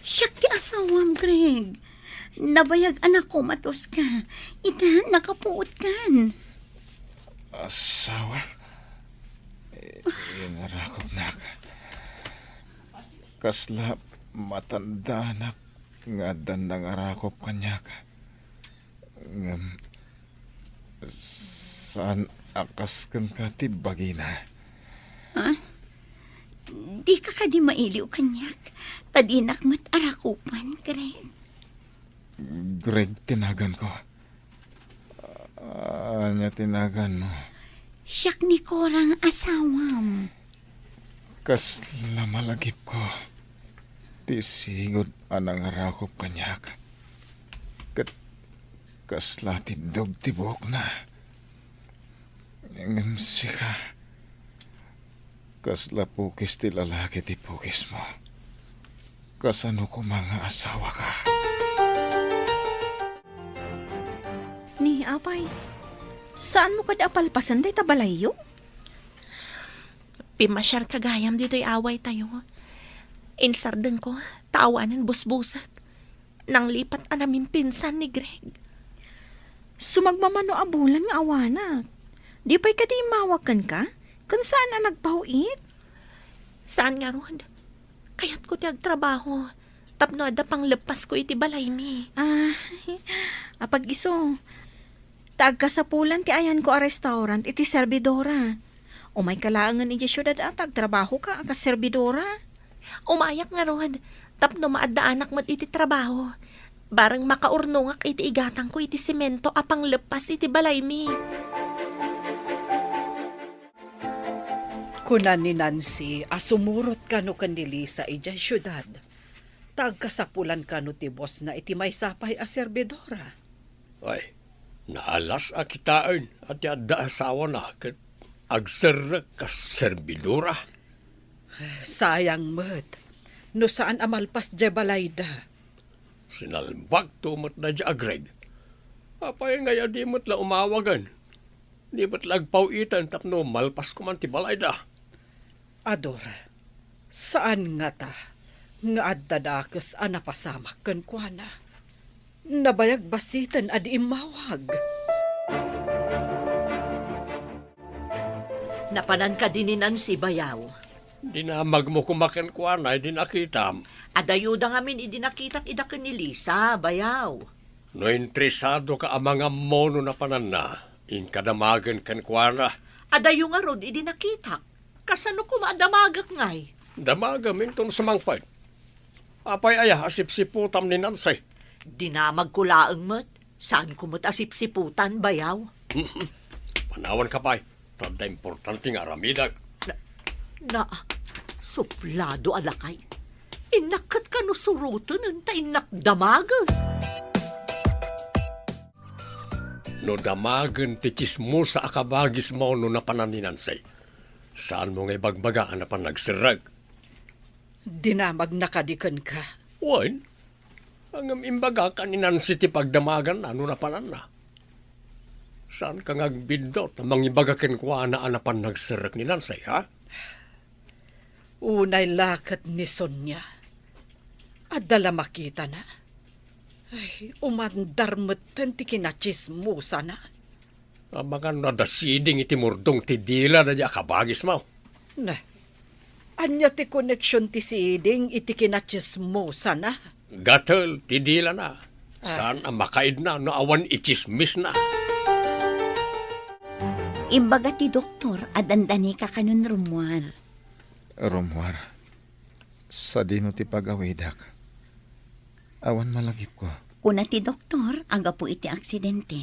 Siak ti asawam, Greg. Nabayag a nakomatos ka. Ita, nakapuot kan. Asawa? I-, inarakupnak. Kasla matandaanak nga addan nangarakup kaniak. Ngem, saan a kas kenka ti bagina. Ha? Dika kadi mailiw kaniak, ta dinak met arakupan, Greg. Greg ti naganko. Ania ti naganmo? Siak ni Cora nga asawam. Kasla malagipko ti sigud a nangarakup kaniak. Ket kasla tiddog ti buokna. Ngem sika, kasla pukis ti lalaki ti pukismo. Kasano koma nga asawaka? Ni, apay, saanmo kadi a palpasen dayta balayyo? Pimmasiarka gayam ditoy awaytayo. Insardengko, ta awanen busbusek. Nanglipat a namimpinsan ni Greg. Sumagmamano a bulan nga awanak. Di pay kadi immawag kenka? Ken saan a nagpaw-it? Saan ngarud. Kayatko ti agtrabaho tapno adda pangleppasko iti balaymi. Ah, apag-isu. Ta agkasapulan ti ayanko a restaurant iti serbidora. Umayka laengen idiay siudad a ta agtrabahoka a kas serbidora. Umayak ngarud, tapno maaddaanak met iti trabaho. Bareng makaurnongak iti igatangko iti semento a pangleppas iti balaymi. Kuna ni Nancy a sumurot kano ken ni Lisa idiay siudad, ta agkasapulan kano ti bosna iti maysa pay a serbidora. Ay, naalas a kitaen a ti adda asawana ket agserrek kas serbidora. Sayang met, no saan a malpas diay balayda. Sinalbagto met daydiay a Greg. Apay ngay a di met la umawagen? Di met la agpaw-iten tapno malpas koman ti balayda. Ador, saan ngata nga adda dakes a napasamak kenkuana. Nabayag bassiten a di immawag. Napanan kadi ni Nancy, bayaw? Dinamagmo koma kenkuana idi nakitam. Adayoda ngamin idi nakitak ida ken ni Lisa, bayaw. No interesadoka a mangammo no napananna, inka damagen kenkuana. Adayo ngarud idi nakitak. Kasano koma a damagek ngay? Damagem inton sumangpet. Apay aya a sipsiputam ni Nancy? Dinamagko laeng met. Saanko met a sipsiputan, bayaw. Panawanka pay, ta adda importante nga aramidek. Na, na, suplado a lakay. Innak ket kano suroten ta innak damagen. No damagen ti tsismosa a kabagismo no napanan ni Nancy, saanmo nga ibagbaga a napan nagserrek? Dinamagna kadi kenka? Wen, ngem imbagak a ni Nancy ti pagdamaganna no napananna. Saanka nga agbiddut a mangibaga kenkuana a napan nagserrek ni Nancy, ha? Unay la ket ni Sonia. Adda la makitana. Ay, umandar metten ti kinatsismosana. Amangan no adda siding iti murdong ti dila daydiay a kabagismo. Ne, ania ti koneksion ti siding iti kinatsismosana? Gatel ti dilana. Ah. Saan a makaidna no awan itsismisna. Imbaga ti doktor a dandanika kanon rummuar. Rummuar, sadino ti pag-awidek? Awan malagipko. Kuna ti doktor a gapu iti aksidente,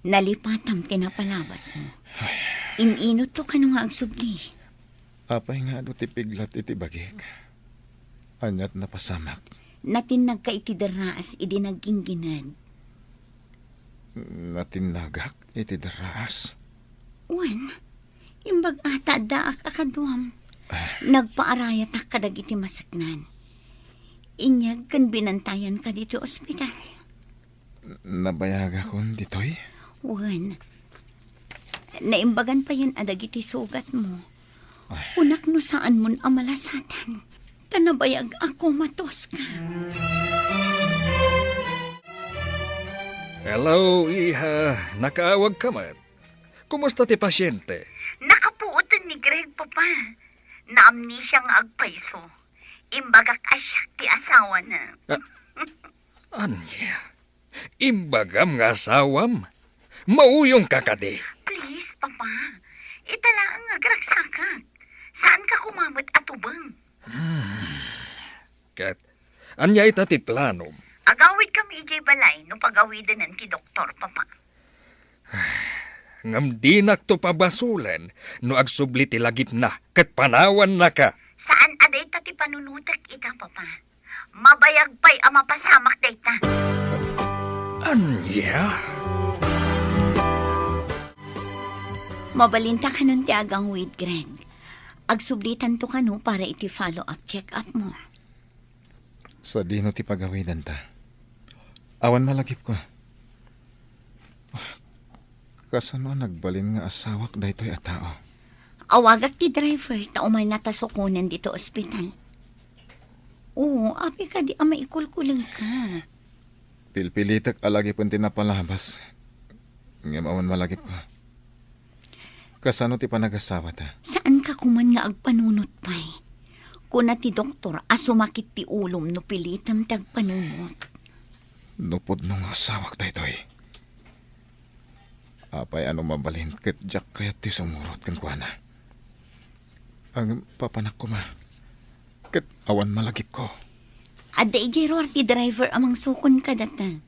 nalipatam ti napalabasmo. Ay. In-inutto kano nga agsubli. Apay nga adu ti piglat iti bagik? Aniat napasamak? Natinnagka iti derraas idi nagginggined. Natinnagak iti derraas? Wen, imbag-a ta addaak a kaduam. Ah. Nagpaarayatak kadagiti maseknan. Inyag ken binantayanka ditoy ospital. Nabayagakon ditoy? Wen, naimbagan payen a dagiti sugatmo. Ay. Kunak no saanmon a malasatan, ta nabayag a komatos ka. Hello, iha. Nakaawag ka met. Kumusta ti pasyente? Nakapuoten ni Greg, Papa. Naamnesia nga agpayso. Imbagak a siak ti asawana. Ah, ania? Imbagam nga asawam? Mauyongka kadi? Please, Papa. Ita laeng nga agragsakak. Saanka koma met a tubeng. Hmm. Ket, ania ita ti planom? Agawidkami idiay balay no pagawidenen ti doktor, Papa. Ngem dinakto pabasolen no agsubli ti lagipna ket panawannaka. Saan a dayta ti panunotek ita, Papa. Mabayag pay a mapasamak dayta. Ania? Mabalinta kanon ti agawid, Greg. Agsublitanto kano para iti follow-up check-up mo. Sadino ti pagawidanta? Awan malagipko. Kasano a nagbalin nga asawak daytoy a tao? Awagak ti driver ta umayna ta sukonen ditoy ospital. Oo, apay kadi a maikulkulengka? Pilpilitek a lagipen ti napalabas. Ngem awan malagipko. Kasano ti panagasawata? Saanka koman nga agpanunot pay? Kuna ti doktor a sumakit ti ulom no pilitem ti agpanunot. No pudno nga asawak daytoy, apay a no mabalin ket diak kayat ti sumurot kenkuana. Ngem papanak koma, ket awan malagipko. Adda idiay ruar ti driver a mangsukon kadata.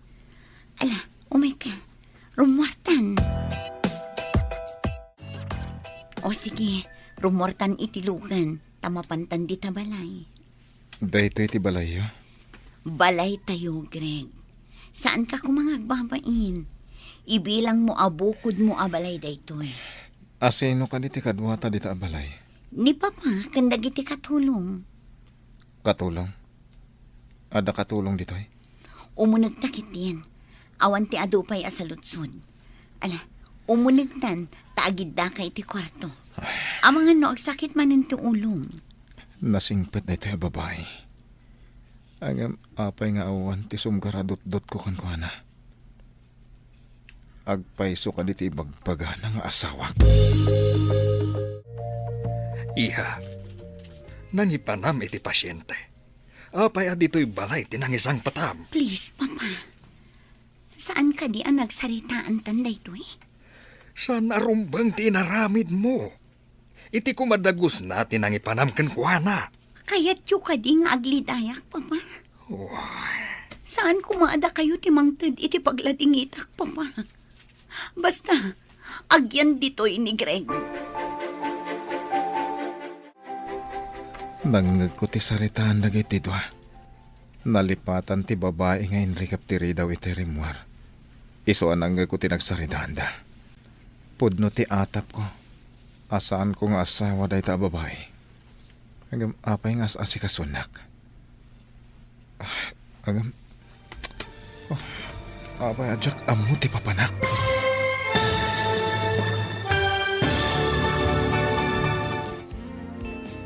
Ala, umayka. Rummuartan. O sige, rummuartan iti lugan, ta mapantan dita balay. Daytoy ti balayyo? Balaytayo, Greg. Saanka koma nga agbabain. Ibilangmo a bukodmo a balay daytoy. Asino kadi ti kaduata dita a balay? Ni Papa ken dagiti katulong. Katulong? Adda katulong ditoy? Umunegta ketdin. Awan ti adu pay a saludsod. Ala, umunegtan, ta agiddaka iti kuarto. Ay. Amangan no agsakit manen ti ulom. Nasingpet daytoy a babai. Ngem apay nga awan ti sumgaradutdotko kenkuana? Agpayso kadi ti ibagbagana nga asawak? Iha, nangipanam iti pasiente. Apay a ditoy balay ti nangisangpetam? Please, Papa. Saan kadi a nagsaritaantan daytoy? Saan a rumbeng ti inaramidmo? Iti kumadagusna ti nangipanam kenkuana. Kayatyo kadi nga aglidayak, Papa? Uy. Saan koma a dakayo ti mangted iti pagladingitak, Papa? Basta, agyan ditoy ni Greg. Nangngegko ti saritaan dagiti dua. Nalipatan ti babai nga inrikep ti ridaw iti rimmuar. Isu a nangngegko ti nagsaritaanda. Pudno ti atapko a saanko nga asawa dayta a babai. Ngem apay nga as-asikasunak? Ah, ngem, oh, apay a diak ammo ti papanak?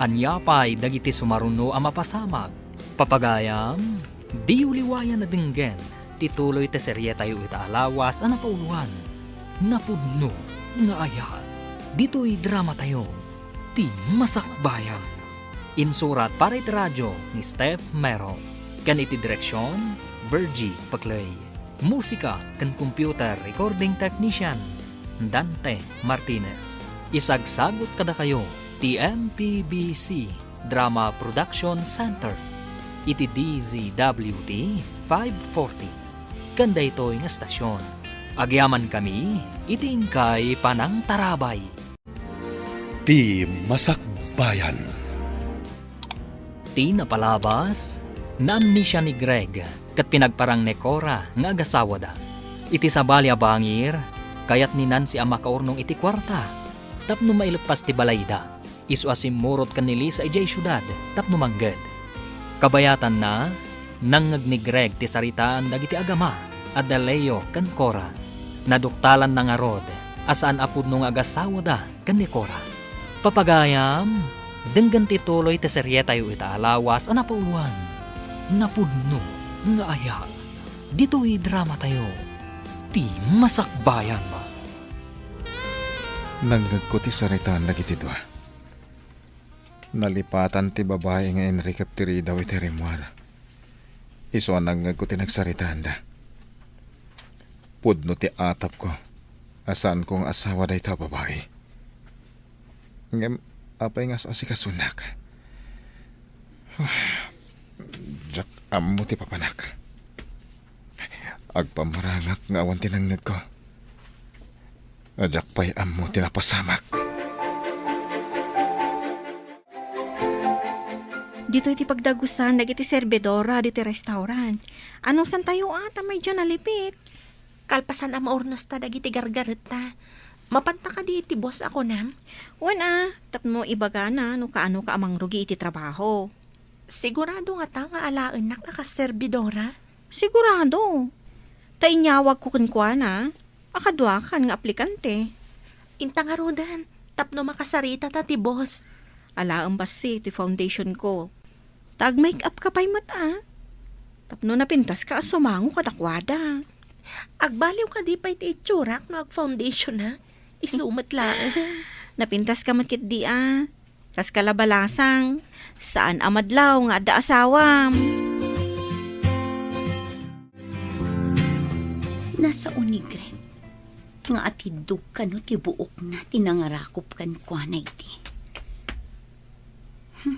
Ania pay dagiti sumaruno a mapasamak? Papagayam, diyo liwayan a denggen ti tuloy ti serietayo ita a lawas a napauloan, Napudno nga Ayat. Ditoy dramatayo, Ti Masakbayan. Insurat para iti radio ni Steph Mero, ken iti direksion, Virgie Paclay. Musika ken computer recording technician, Dante Martinez. Isagsagut kadakayo ti M P B C Drama Production Center iti D Z W T five forty. Ken daytoy nga estasion, agyamankami iti inkay panangtarabay. Ti Masakbayan. Ti napalabas, naamnesia ni Greg ket pinagparang ni Cora nga agasawada. Iti sabali a bangir, kayat ni Nancy a makaurnong iti kuarta tapno maileppas ti balayda. Isu a simmurot ken ni Lisa idiay siudad tapno mangged. Kabayatanna, nangngeg ni Greg ti saritaan dagiti agama a da Leo ken Cora. Naduktalanna ngarud a saan a pudno nga agasawada ken ni Cora. Papagayam, denggen ti tuloy ti serietayo ita a lawas a napauloan, Napudno nga Ayat. Ditoy dramatayo, Ti Masakbayan. Nangngegko ti saritaan dagiti dua. Nalipatan ti babai nga inrikep ti ridaw iti rimmuar. Isu a nangngegko ti nagsaritaanda. Pudno ti atapko a saanko nga asawa dayta a babai. Ngem apay nga as-asikasunak? Diak ammo ti papanak. Agpamarangak nga awan ti nangngegko. Diak pay ammo ti napasamak. Ditoy ti pagdagusan dagiti serbidora ditoy restaurant. Anusantayo a, ta maydiay nalipit. Kalpasan a maurnosta dagiti gargaretta, mapanta kadi iti boss a kunam? Wen a, tapno ibagana no kaano ka a mangrugi iti trabaho. Sigurado ngata nga alaennak a kas serbidora? Sigurado. Ta inyawagko kenkuana a kaduakan nga aplikante. Inta ngaruden, tapno makasaritata ti boss. Alaem bassit ti foundation ko. Ta ag-make up ka pay met a. Tapno napintas ka a sumango kadakuada. Agbaliw kadi pay ti itsurak no ag-foundation a? Isu met laeng. Napintas ka met ketdi a. Kas kalabalasang, saan a madlaw nga adda asawam. Nasao ni Greg. nga atiddog kano ti buokna ti nangarakop kenkuana iti. Hmm.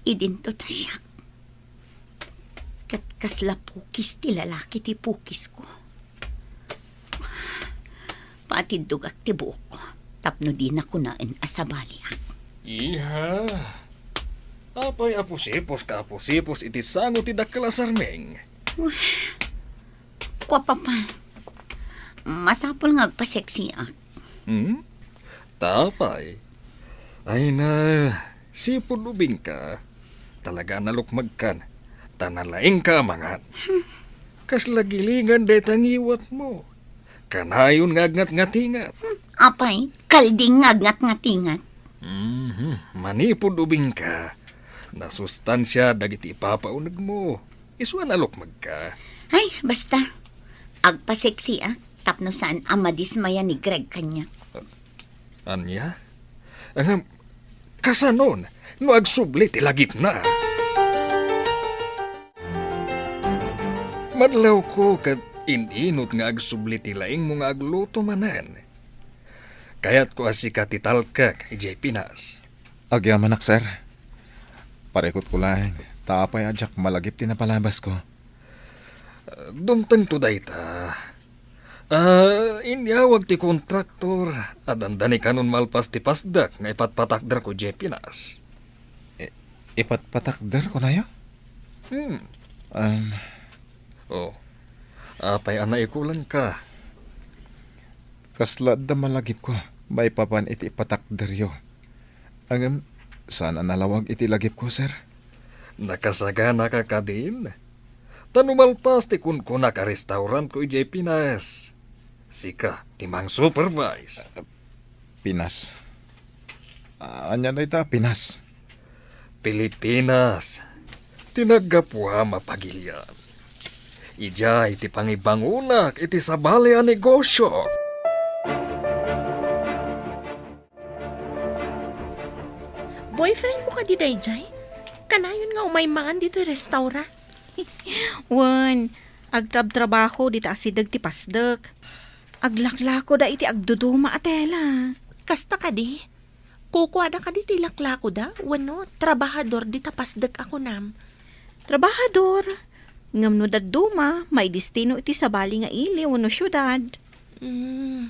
Idinto ta siak. Ket kasla pukis ti lalaki ti pukisko. Paatiddogak ti buokko tapno dina kunaen a sabaliak. Iha. Apay a pusiposka a pusipos iti sango ti dakkel a sarming? Kua, Papa, masapul nga agpaseksiak. Hmm? Ta apay? Ay na, sipud ubingka. Talaga a nalukmagkan. Ta nalaingka a mangan. Kasla gilingan dayta ngiwatmo. Kanayon nga agngatngatingat. Hmm, apay, kalding nga agngatngatingat. Mhm. Manipud ubingka, nasustansia dagiti ipapaunegmo. Isu a nalukmagka. Ay, basta. Agpaseksiak tapno saan a madismaya ni Greg kaniak. Ania? Ngem, kasanon no agsubli ti lagipna? Madlawko ket in-inut nga agsubli ti laingmo nga agluto manen. Kayatko a sika ti talkek idiay Pinas. Agyamanak, sir. Parikutko laeng, ta apay a diak malagip ti napalabasko. Dumtengto dayta. Ah, inyawag ti kontraktor a dandani kanon malpas ti pasdek nga ipatpatakderko idiay Pinas. I-, ipatpatakder, kunayo? Hmm. Um. Oh, apay a naikulangka? Kasla adda malagipko maipapan iti ipatakderyo. Ngem, saan a nalawag iti lagipko, sir. Nakasaganaka kadin? Ta no malpas ti kunkunak a restaurantko idiay Pinas, sika ti mang-supervise. Pinas? Ania dayta a Pinas? Pilipinas ti naggapuam a pagilian. Idiay ti pangibangonak iti sabali a negosio. Boyfriend mo kadi daydiay? Kanayon nga umay mangan ditoy restaurant? Wen, agtrabtrabaho dita asideg ti pasdek. Aglaklakoda iti agduduma a tela. Kasta kadi? Kukuada kadi ti laklakoda wenno trabahador dita pasdek a kunam? Trabahador. Ngem no dadduma, maidestino iti sabali nga ili wenno siudad. Mm,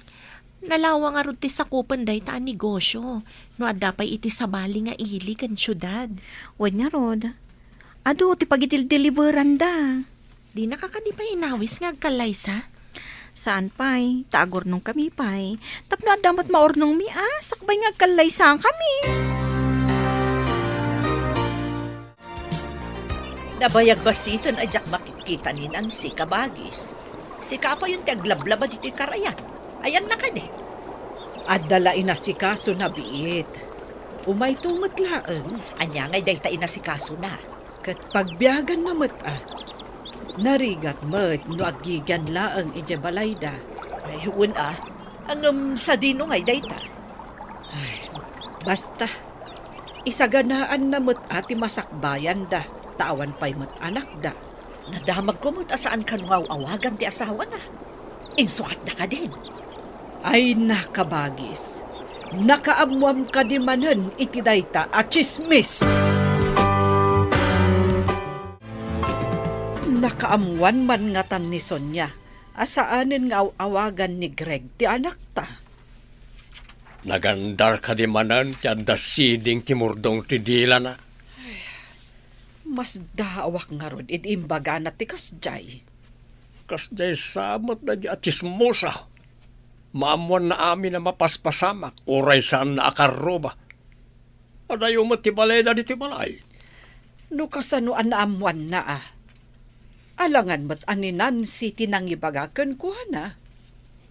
nalawa ngarud ti sakupen dayta a negosio no adda pay iti sabali nga ili ken siudad. Wen ngarud, adu ti pagidildeliveranda. Dinaka kadi pay inawis nga agkallaysa? Saan pay, ta agurnongkami pay. Tapno adda met maurnongmi a, sakbay nga agkallaysakami. Nabayag basiten a diak makitkita ni Nancy, kabagis. Sika payen ti aglablaba ditoy karayan. Ayanna kadi? Adda la inasikasona biit. Umayto met laeng. Ania ngay dayta inasikasona? Ket pagbiaganna met a. Narigat met no aggigian laeng idiay balayda. Ay, wen a. Ngem sadino ngay dayta? Ay, basta. Isaganaanna met a ti masakbayanda, ta awan pay met anakda. Nadamagko met a saan kano nga aw-awagan ti asawana. Insukatda kadin? Ay, nakabagis. Nakaammoam kadi manen iti dayta a tsismis? Nakaammoan man ngatan ni Sonia a saanen nga aw-awagan ni Greg ti anakta. Nagandar kadi manen ti adda siding ti murdong ti dilana? Masdaawak ngarud idi imbagana ti kasdiay. Kasdiay sa met daydiay a tsismosa. Maammoanna amin a mapaspasamak, uray saanna a karruba. Adayo met ti balayda ditoy balay. No kasano a naammoanna a? Alangan met a ni Nancy ti nangibaga kenkuana.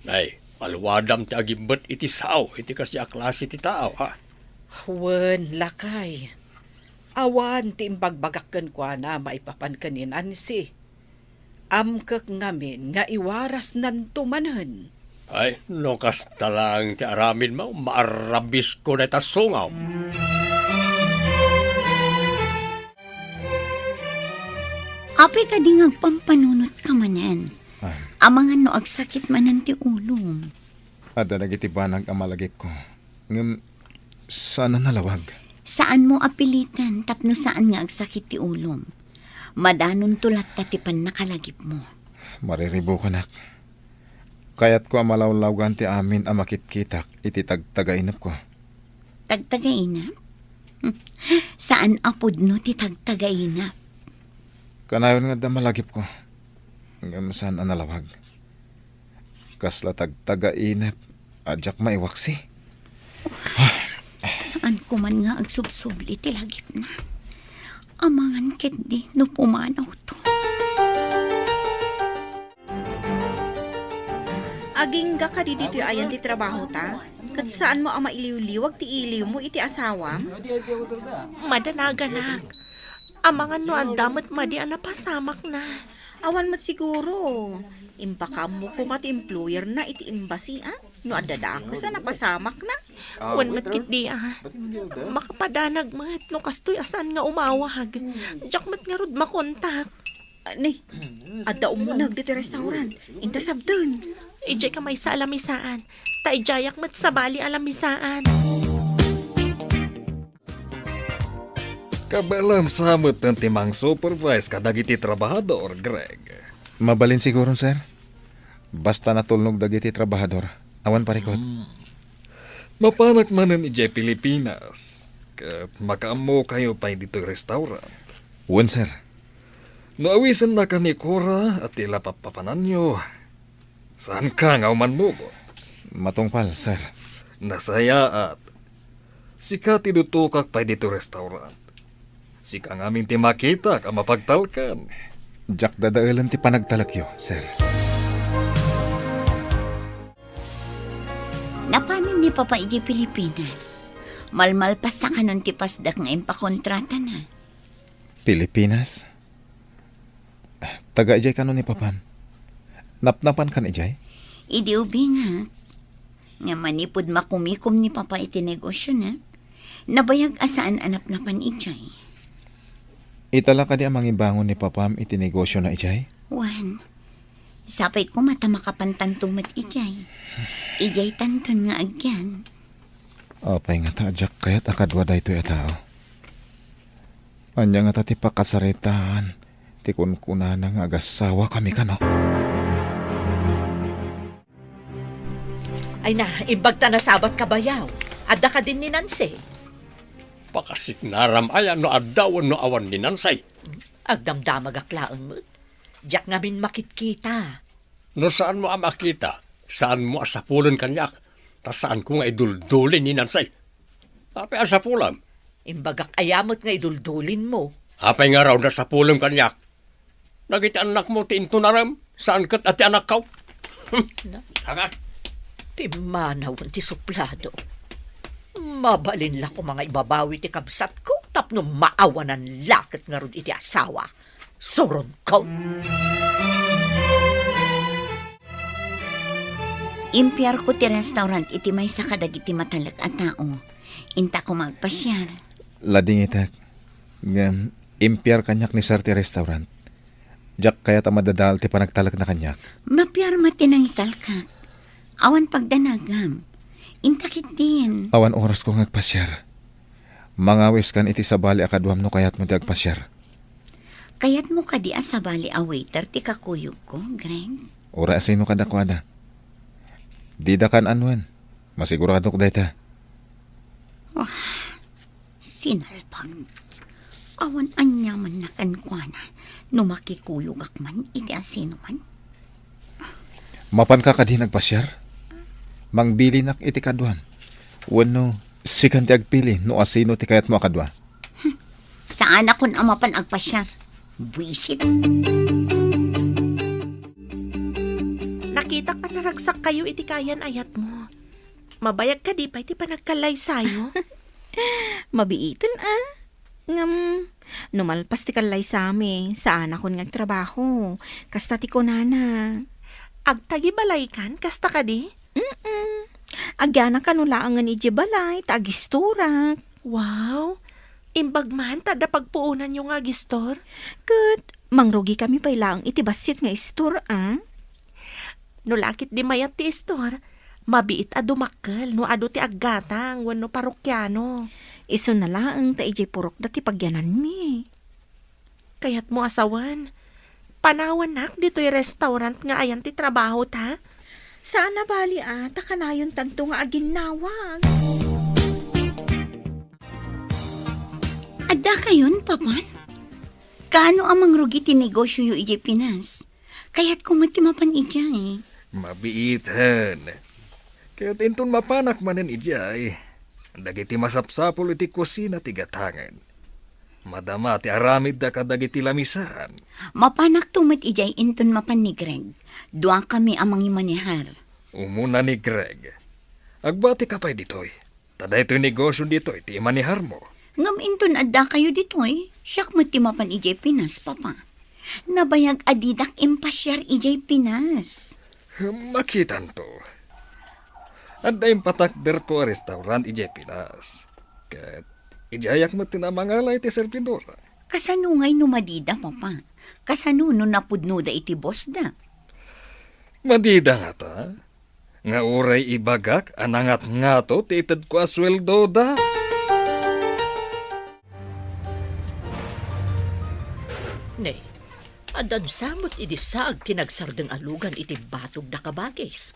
Nay, aluadam ti agimbet iti sao iti kasdi a klase ti tao, ha? Wen, lakay. Awan ti imbagbagak kenkuana maipapan ken ni Nancy. Amkek ngamin nga iwarasnanto manen. Ay, no kasta laeng ti aramidmo, maarrabisko dayta sungawm. Apay kadi nga agpampanunotka manen? Ah. Amangan no agsakit manen ti ulom. Adda dagiti banag a malagipko. Ngem saan a nalawag. Saanmo a pilitan tapno saan nga agsakit ti ulom. Madanonto latta ti pannakalagipmo. Mariribukanak. Kayatko a malawlawgan ti amin a makitkitak iti tagtagainepko. Tagtagainep? Saan a pudno ti tagtagainep. Kanayon nga adda malagipko. Ngem saan a nalawag. Kasla tagtagainep a diak maiwaksi. Saan ko man nga agsubsubli ti lagipna. Amangan ketdi no pumanawto. Agingga kadi ditoy ayan ti trabahota? Ket saanmo a mailiwliwag ti iliwmo iti asawam? Madanaganak. Amangan no adda met madi a napasamakna. Awan met siguro. Impakaammo koma ti employer na iti embassy, a? No adda dakes a napasamakna. Wen met ketdi, a. Makapadanag met no kastoy a saan nga umawag. Diak met ngarud makontak. Ah, ni, adda umuneg ditoy restaurant. Inta sabten. Idiay ka maysa a lamisaan. Ta idiayak met sabali a lamisaan. Kabaelam sa metten ti mang-supervise kadagiti trabahador, Greg. Mabalin siguron, sir. Basta natulnog dagiti trabahador, awan parikut. Hmm. Mapanak manen idiay Pilipinas, ket makaammokayo pay ditoy restaurant. Wen, sir. No awisenna ka ni Cora a ti la pappapananyo, saanka nga umannurot? Matungpal, sir. Nasayaat. Sika ti dutokak pay ditoy restaurant. Sika ngamin ti makitak a mapagtalkan. Diak dadaelen ti panagtalekyo, sir. Napanen ni Papa idiay Pilipinas. Malmalpasta kanon ti pasdak nga impakontratana. Pilipinas? Taga idiay kano ni Papam? Napnapan kan idiay? Idi ubingak. Nga manipud makumikom ni Papa iti negosiona, nabayag a saan a napnapan idiay. Ita la kadi a mangibangon ni Papam iti negosiona idiay? Wen, sapay koma ta makapantanto met idiay. Idiay tanton nga agyan. Apay ngata a diak kayat a kadua daytoy a tao? Ania ngata ti pakasaritaan ti kunkunana nga agasawakami kano? Ay na, imbag ta nasabat ka bayaw. Adda kadin ni Nancy? Pakasiknaram aya no adda wenno awan ni Nancy? Agdamdamagak laeng met. Diak ngamin makitkita. No saanmo a makita, saanmo a sapulen kaniak, ta saanko nga iduldulin ni Nancy. Apay a sapulam? Imbagak aya met nga iduldulinmo? Apay ngarud a sapulem kaniak? Dagiti annakmo ti intunarem, saan ket a ti anakko. Na? Tanga. Pimmanawen ti suplado. Mabalin la koma nga ibabawi ti kabsatko tapno maawanan la ket ngarud iti asawa. Suronko. Impiarko ti restaurant iti maysa kadagiti matalek a tao. Inta koma agpasiar. Ladingitek. Ngem, impiar kaniak ni Sir ti restaurant. Diak kayat a madadael ti panagtalekna kaniak. Mapiar met ti nangitalkak. Awan pagdanagam. Inta ketdin. Awan orasko nga agpasiar. Mangawiskan iti sabali a kaduam no kayatmo ti agpasiar. Kayatmo kadi a sabali a waiter ti kakuyogko, Greg? Uray a sino kadakuada. Dida kan-an wen. Masiguradok dayta. Ah, sinalpag. Awan aniamanna kenkuana no makikuyogak man iti asinoman. Mapanka kadi nga agpasiar? Mangbilinak iti kaduam. Wenno, sikan ti agpili no asino ti kayatmo a kadua? Hmm. Saanakon a mapan agpasiar. Buisit. Nakitak a naragsakkayo iti kayan-ayatmo. Mabayag kadi pay ti panagkallaysayo? Mabiiten, a. Ngem, no malpas ti kallaysami, saanakon nga agtrabaho. Kasta ti kunana. Agtagibalaykan, kasta kadi? Mm-mm. Agyana kano laengen idiay balay, ta agistorak. Wow! Imbag man ta adda pagpuonanyo nga agistor? Ket, mangrugikami pay laeng iti bassit nga istor, a? No lakit di mayat ti istor, mabiit a dumakkel no adu ti aggatang wenno parokiano. Isuna laeng ta idiay purokda ti pagyananmi. Kayatmo a sawen, panawannak ditoy restaurant nga ayan ti trabahota? Saan a bali a, ta kanayon tanto nga aginnawag. Adda kayon, Papan? Kaano a mangrugi ti negosioyo idiay Pinas? Kayatko met ti mapan idiay. Mabiiten. Ket inton mapanak manen idiay, dagiti masapsapul iti kusina ti gatangen. Madama ti aramidda kadagiti lamisan. Mapanakto met idiay inton mapan ni Greg. Duakami a mangimanehar. Umuna ni Greg. Agbatika pay ditoy. Ta daytoy negosio ditoy ti imaneharmo. Ngem inton adda kayo ditoy, siak met ti mapan idiay Pinas, Papa. Nabayag a didak impasiar idiay Pinas. Makitanto. Adda impatakderko a restaurant idiay Pinas. Ket idiayak met ti namangala iti servidora. Kasano ngay no madida, Papa? Kasano no napudnoda iti bossda? Madida ngata? Nga uray ibagak a nangatngato ti itedko a sueldoda. Ne, adda sa met idi saag ti nagsardeng a lugan iti batog da kabagis.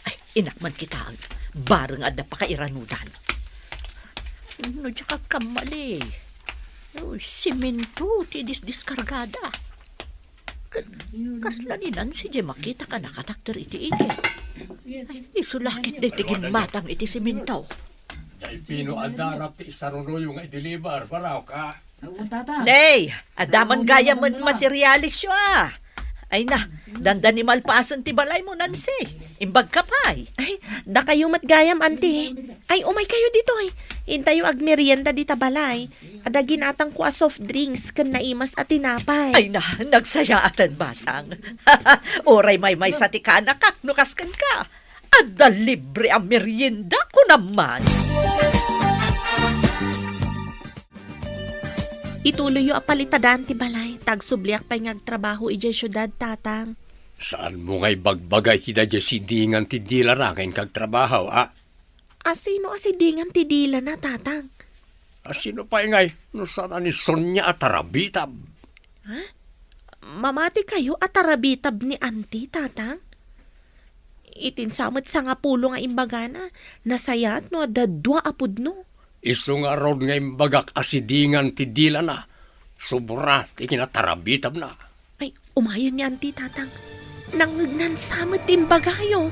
Ay, inak man kitaen, bareng adda pakairanudan. No diak agkammali, uy, simento ti disdiskargada. Ket kasla ni Nancy diay makitak a nakatakder iti igid. Isu la ket daytoy gimmatang iti simento. Diay pino a darap ti isarunoyo nga i-deliver, baraw ka? Nay, adda man gayam met materialisyo a. Ay na, dandani malpasen ti balaymo, Nancy. Imbag ka pay. Ay, dakayo met gayam, Auntie. Ay, umay kayo ditoy. Intayo agmerienda dita balay. Adda ginatangko a soft drinks ken naimas a tinapay. Ay na, nagsayaaten, basang. Uray maymaysa ti kanakak no kasken ka. Adda libre a merienda, kunam man. Ituloyyo a palitadan ti balay, ta agsubliak pay nga agtrabaho idiay siudad, Tatang. Saanmo nga ibagbaga iti daydiay sidingan ti dilana nga inkagtrabaho, a? Asino a sidingan ti dilana, Tatang? Asino pay ngay no saan a ni Sonia a tarabitab? Ha? Mamati kayo a tarabitab ni Auntie, Tatang? Itin sa met sangapulo nga imbagana, nasayaat no adda dua a pudno. Isu ngarud nga imbagak a sidingan ti dilana, sobra ti kinatarabitabna. Ay, umayen ni Auntie, Tatang. Nangngegnan sa met ti imbagayo.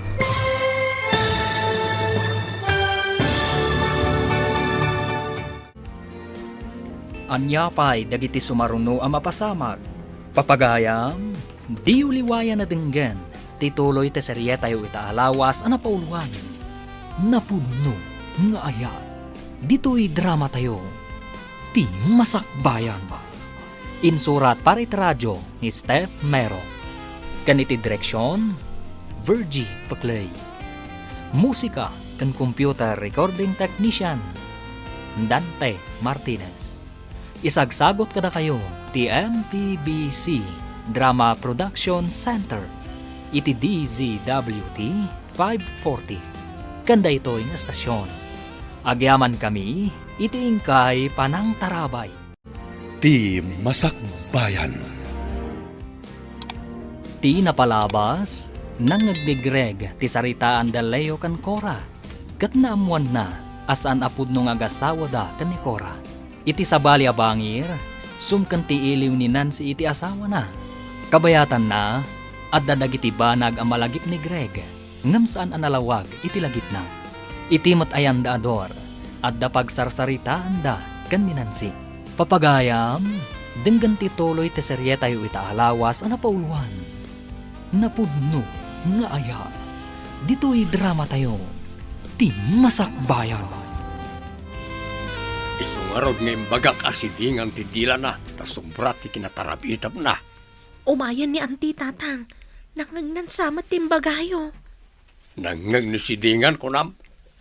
Ania pay dagiti sumaruno a mapasamak? Papagayam, diyo liwayan a denggen ti tuloy ti serietayo ita a lawas a napauloan, Napudno nga Ayat. Ditoy dramatayo, Ti Masakbayan. Insurat para iti radio ni Steph Mero. Ken iti direksion, Virgie Peclay. Musika ken computer recording technician, Dante Martinez. Isagsagot kadakayo ti M P B C Drama Production Center iti D Z W T five forty. Ken daytoy nga estasion, agyamankami iti inkay panangtarabay. Ti Masakbayan. Ti napalabas, nangngeg ni Greg ti saritaan da Leo ken Cora, ket naammoanna a saan a pudno nga agasawada ken ni Cora. Iti sabali a bangir, sumken ti iliw ni Nancy iti asawana. Kabayatanna, adda dagiti banag a malagip ni Greg, ngem saan a nalawag iti lagipna. Iti met ayan da a Dor, adda pagsarsaritaanda ken ni Nancy. Papagayam, denggen ti tuloy ti serietayo ita a lawas a napauloan, Napudno nga Ayat. Ditoy dramatayo, Ti Masakbayan. Isu ngarud nga imbagak a sidingan ti dilana, ta sobra ti kinatarabitabna. Umayen ni Auntie, Tatang. Nangngegnan sa met ti imbagayo. Nangngeg ni sidingan, kunam?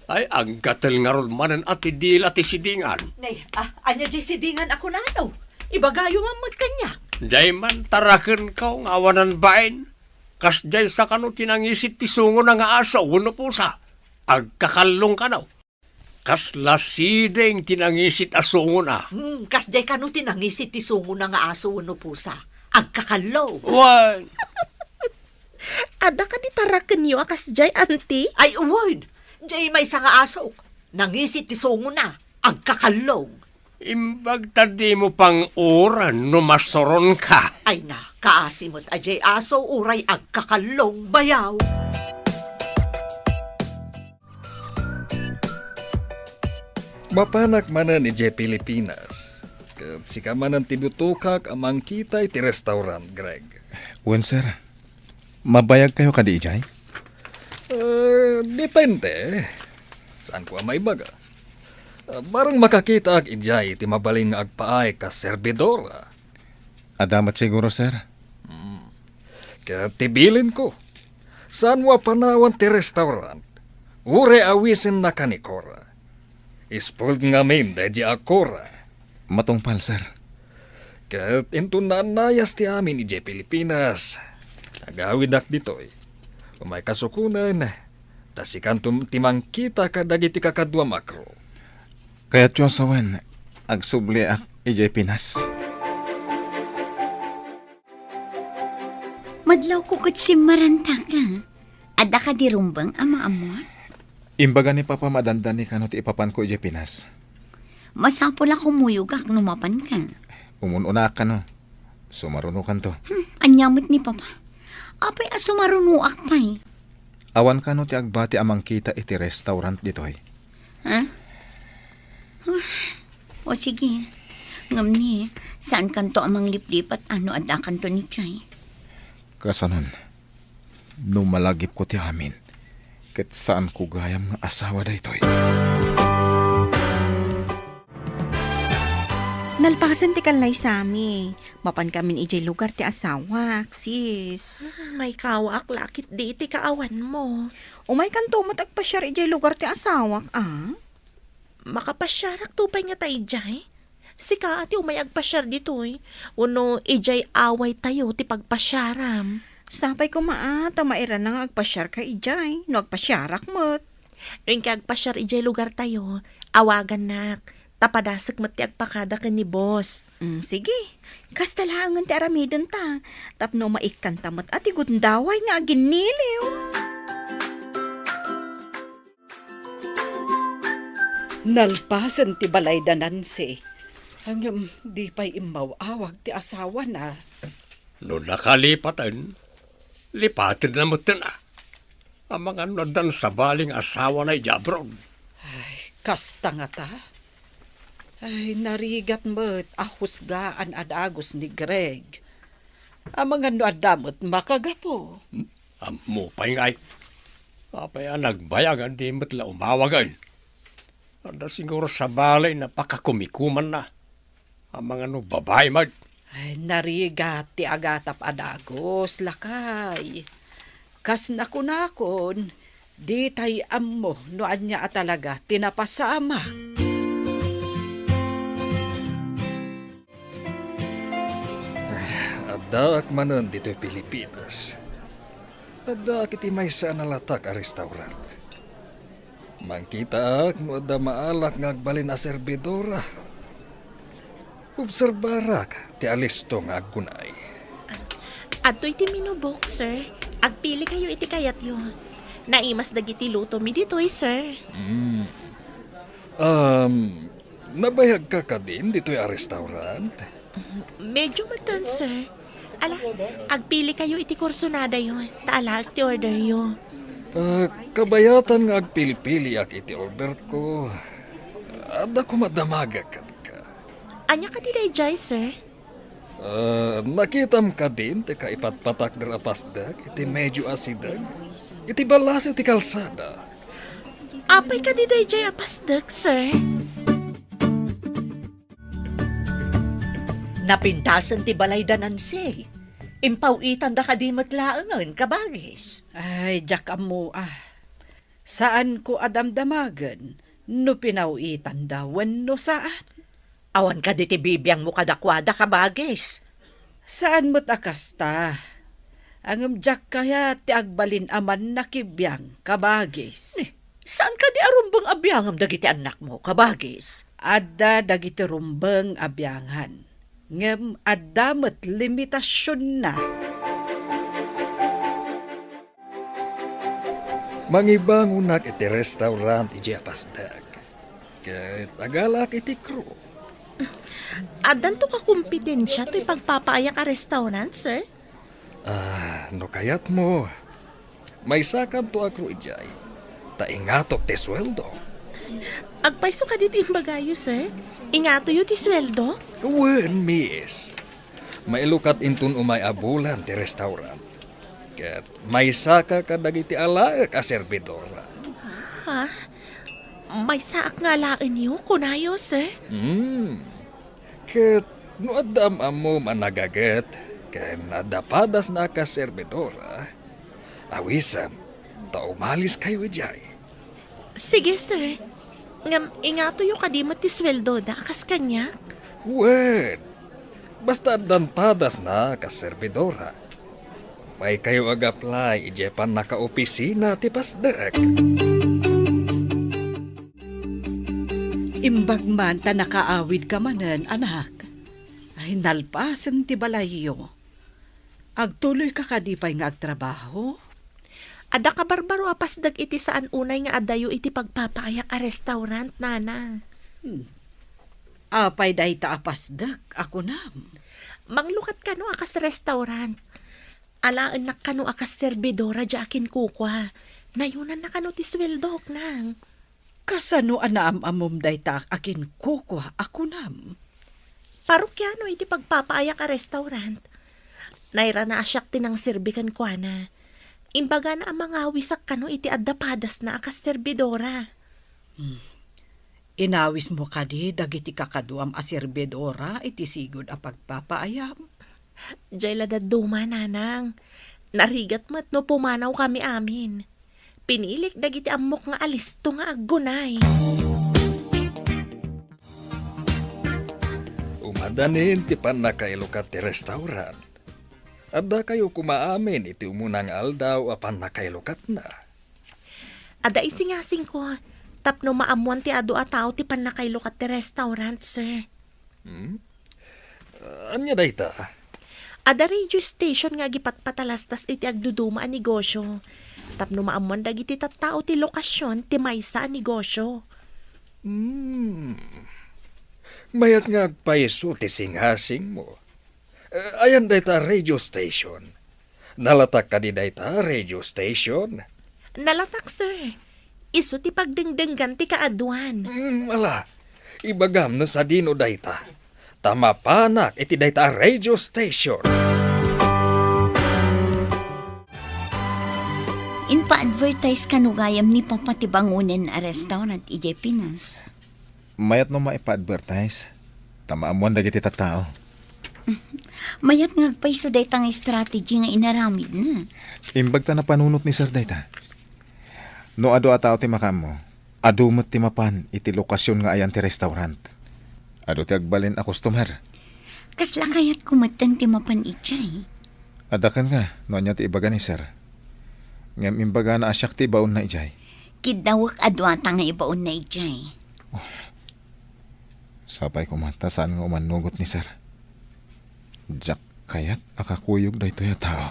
Ay, aggatel ngarud manen a ti dila ti sidingan. Nay, ah, ania diay sidingan a kunano? Ibagayo man met kaniak. Diay man tarakenko nga awanan bain. Kasdiay sa kano ti nangisit ti sungona nga aso wenno pusa? Agkakallong kano. Kasla siding ti nangisit a sungona. Hmm, kasdiay kano ti nangisit ti sungona nga aso wenno pusa? Agkakallong. Wen. Adda kadi tarakenyo a kasdiay, Auntie? Ay, wen. Diay maysa nga asok. Nangisit ti sungona. Agkakallong. Imbag ta dimo pang-uran no masuronka. Ay na, kaasi met a diay aso uray agkakallong, bayaw. Mapanak manen idiay Pilipinas. Ket sika manen ti dutokak a mangkita iti restaurant, Greg. Wen, sir. Mabayagkayo kadi idiay? Eh, depende. Saanko a maibaga. Eh, barang makakitaak idiay iti mabalin nga agpaay kas serbidora. Adda met siguro, sir. Hmm. Ket ti bilinko, saanmo a panawan ti restaurant, uray awisennaka ni Cora. Spoiled ngamin daydi a Cora. Matungpal, sir. Ket inton naannayas ti amin idiay Pilipinas, agawidak ditoy. Umayka sukonen, ta sikanto ti mangkita kadagiti kakaduam a crew. Kayatyo a sawen, agsubliak idiay Pinas. Madlawko ket simmarantaka. Adda kadi rumbeng a maammoak? Imbaga ni Papa madandani kano ti ipapanko idiay Pinas. Masapul a kumuyogak no mapanka. Umun-unaak kano. Sumarunokanto. Hmm, ania met ni Papa? Apay a sumarunoak pay? Awan kano ti agbati a mangkita iti restaurant ditoy? Ha? Ah, o sige. Ngem ni, saankanto a mangliplipat no addakanto idiay? Kasanon, no malagipko ti amin, ket saanko gayam nga asawa daytoy. Nalpasen ti kallaysami. Mapankamin idiay lugar ti asawak, sis. Hmm, maikawaak la ketdi iti kaawanmo. Umaykanto met agpasiar idiay lugar ti asawak, a? Makapasiarakto pay ngata idiay? Sika a ti umay agpasiar ditoy, wenno idiay awaytayo ti pagpasiaram? Sapay koma a, ta mairana nga agpasiarka idiay, no agpasiarak met. No inka agpasiar idiay lugartayo, awagannak, ta padasek met ti agpakada ken ni boss. Mm, sige. Kasta laengen ti aramidenta, tapno maikkanta met a ti gundaway nga aginniliw. Nalpasen ti balay da Nancy. Ngem di pay immaw-awag ti asawana. No nakalipaten, lipatenna metten a. Amangan no addan sabali nga asawana idiay abroad. Ay, kasta ngata. Ay, narigat met a husgaan a dagus ni Greg. Amangan no adda met makagapu. Hmm? Ammo pay ngay. Apay a nagbayag a di met la umawagen? Adda siguro sabali a pakakumikumanna. Amangan no babai met. Ay, narigat ti agatap a dagus, lakay. Kas nakunakon, ditay ammo no ania a talaga ti napasamak. Addaak manen ditoy Pilipinas. Addaak iti maysa a nalatak a restaurant. Mangkitaak no adda maalak nga agbalin a serbidora. Obserbarak ti alisto nga agkunay. Adtoy ti menu book, sir. Agpilikayo iti kayatyo. Naimas dagiti lutomi ditoy, sir. Mm. Um, nabayagka kadin ditoy a restaurant? Medyo metten, sir. Ala, agpilikayo iti kursonadayo, ta alaek ti orderyo. Ah, kabayatan nga agpilipiliak iti orderko. Adda koma damagek kenka. Ania kadi daydiay, sir? Ah, nakitam kadin ti kaipatpatakder a pasdek iti medyo asideg iti ballasiw ti kalsada? Apay kadi daydiay a pasdek, sir? Napintasen ti balay da Nancy. Impaw-itanda kadi met laengen, kabagis? Ay, diak ammo a. Saanko a damdamagen no pinaw-itanda wenno saan. Awan kadi ti bibiangmo kadakuada, kabagis? Saan met a kasta. Ngem diak kayat ti agbalin a mannakibiang, kabagis. Ni, saan kadi a rumbeng a biangem dagiti annakmo, kabagis? Adda dagiti rumbeng a biangan, ngem adda met limitasionna. Mangibangonak iti restaurant idiay a pasdek. Ket agalaak iti crew. Addanto kakompetensia toy pagpapaayak a restaurant, sir? Ah, no kayatmo, maysakanto a crew idiay, ta ingatok ti sueldo. Agpayso kadi ti imbagayo, sir? Ingatoyo ti sueldo? Wen, miss. Mailukat inton umay a bulan ti restaurant. Ket maysaka kadagiti alaek a serbidora. Ha? Maysaak nga alaenyo, kunayo, sir? Hmm. Ket no adda am-ammom a nagaget ken adda padasna a kas serbidora, awisem ta umaliskayo idiay. Sige, sir. Ngem ingatoyo kadi met ti sueldoda a kas kaniak? Wen, basta addan padasna a kas serbidora. Maykayo ag-apply idiay pannakaopisina ti pasdek. Imbag man ta nakaawidka manen, anak. Ay, nalpasen ti balayyo. Agtuloyka kadi pay nga agtrabaho? Adda kabarbaro a pasdek iti saan unay nga adayo iti pagpapaayak a restaurant, Nana. Hmm. Apay dayta a pasdek a kunam? Manglukat kano a kas restaurant. Alaennak kano a kas serbidora diay akinkukua. Nayonanna kano ti sueldok, Nang. Kasano a naam-ammom dayta a kinkukua a kunam? Parokiano iti pagpapaayak a restaurant. Nairana a siak ti nangserbi kenkuana. Imbagana a mangawisak kano iti adda padasna a kas serbidora. Hmm. Inawismo kadi dagiti kakaduam a serbidora iti sigud a pagpapaayam? Diay la dadduma, Nanang. Narigat met no pumanawkami amin. Pinilik dagiti ammok nga alisto nga aggunay. Umadanin ti pannakailukat ti restaurant. Addakayo koma amin iti umuna nga aldaw a pannakailukatna. Adda isingasingko tapno maammoan ti adu a tao ti pannakailukat ti restaurant, sir. Hmm? Ania dayta? Adda radio station nga agipatpatalastas iti agduduma a negosio tapno maammoan dagiti tattao ti lokasion ti maysa a negosio. Hmm. Mayat nga agpayso ti singasingmo. Eh, ayan dayta radio station. Nalatak kadi dayta radio station? Nalatak, sir. Isu ti pagdengdenggan ti kaaduan. Mm, ala, ibagam no sadino dayta. Ta mapanak iti dayta a radio station. Impa-advertise kano gayam ni Papa ti bangonen a restaurant idiay Pinas. Mayat no maipa-advertise, ta maammoan dagiti tattao. Mayat nga agpayso dayta nga strategy nga inaramidna. Imbag ta napanunot ni Sir dayta. No adu a tao ti makaammo, adu met ti mapan iti lokasion nga ayan ti restaurant. Adu ti agbalin a customer. Kasla kayatko metten ti mapan idiay. Adda kenka no ania ti ibaga ni Sir. Ngem imbagana a siak ti ibaonna idiay. Kiddawek a duata nga ibaonna idiay. Oh. Sapay koma ta saan nga umannugot ni Sir. Diak kayat a kakuyog daytoy a tao.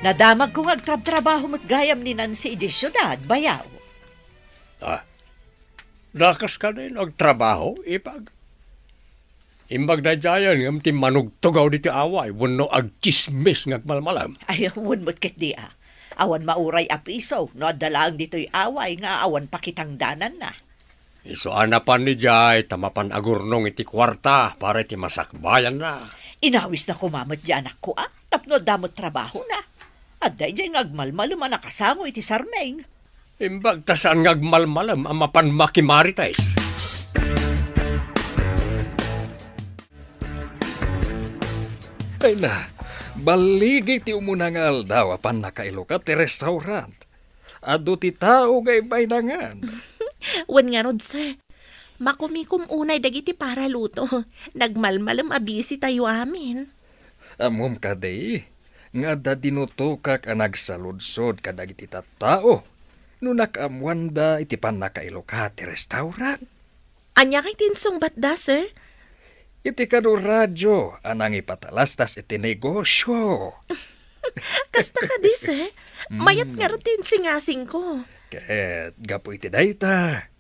Nadamagko nga agtrabtrabaho met gayam ni Nancy idiay siudad, bayaw. Ah, dakas kadi no agtrabaho, ipag? Imbag daydiayen ngem ti manugtugaw ditoy away wenno agtsismis nga agmalmalem. Ay, wen met ketdi a. Awan mauray a piso no adda laeng ditoy away nga awan pakitangdananna. Isu a napan idiay ta mapan agurnong iti kuarta para iti masakbayanna. Inawisna koma met di anakko a, tapno adda met trabahona. Adda idiay nga agmalmalem a nakasango iti sarming. Imbag ta saan nga agmalmalem a mapan makimarites. Ay na, balligi ti umuna nga aldaw a pannakailukat ti restaurant. Adu ti tao nga ibaynangan. Wen ngarud, sir. Makumikom unay dagiti paraluto. Nagmalmalem a busy tayo amin. Ammom kadi nga adda dinutokak a nagsaludsod kadagiti tattao no nakaammoanda iti pannakailoka ti restaurant. Ania kay ti insungbatda, sir? Iti kano radio a nangipatalastas iti negosyo. Kasta kadi, sir? Mayat Mm. ngarud ti insingasingko. Ket gapu iti dayta,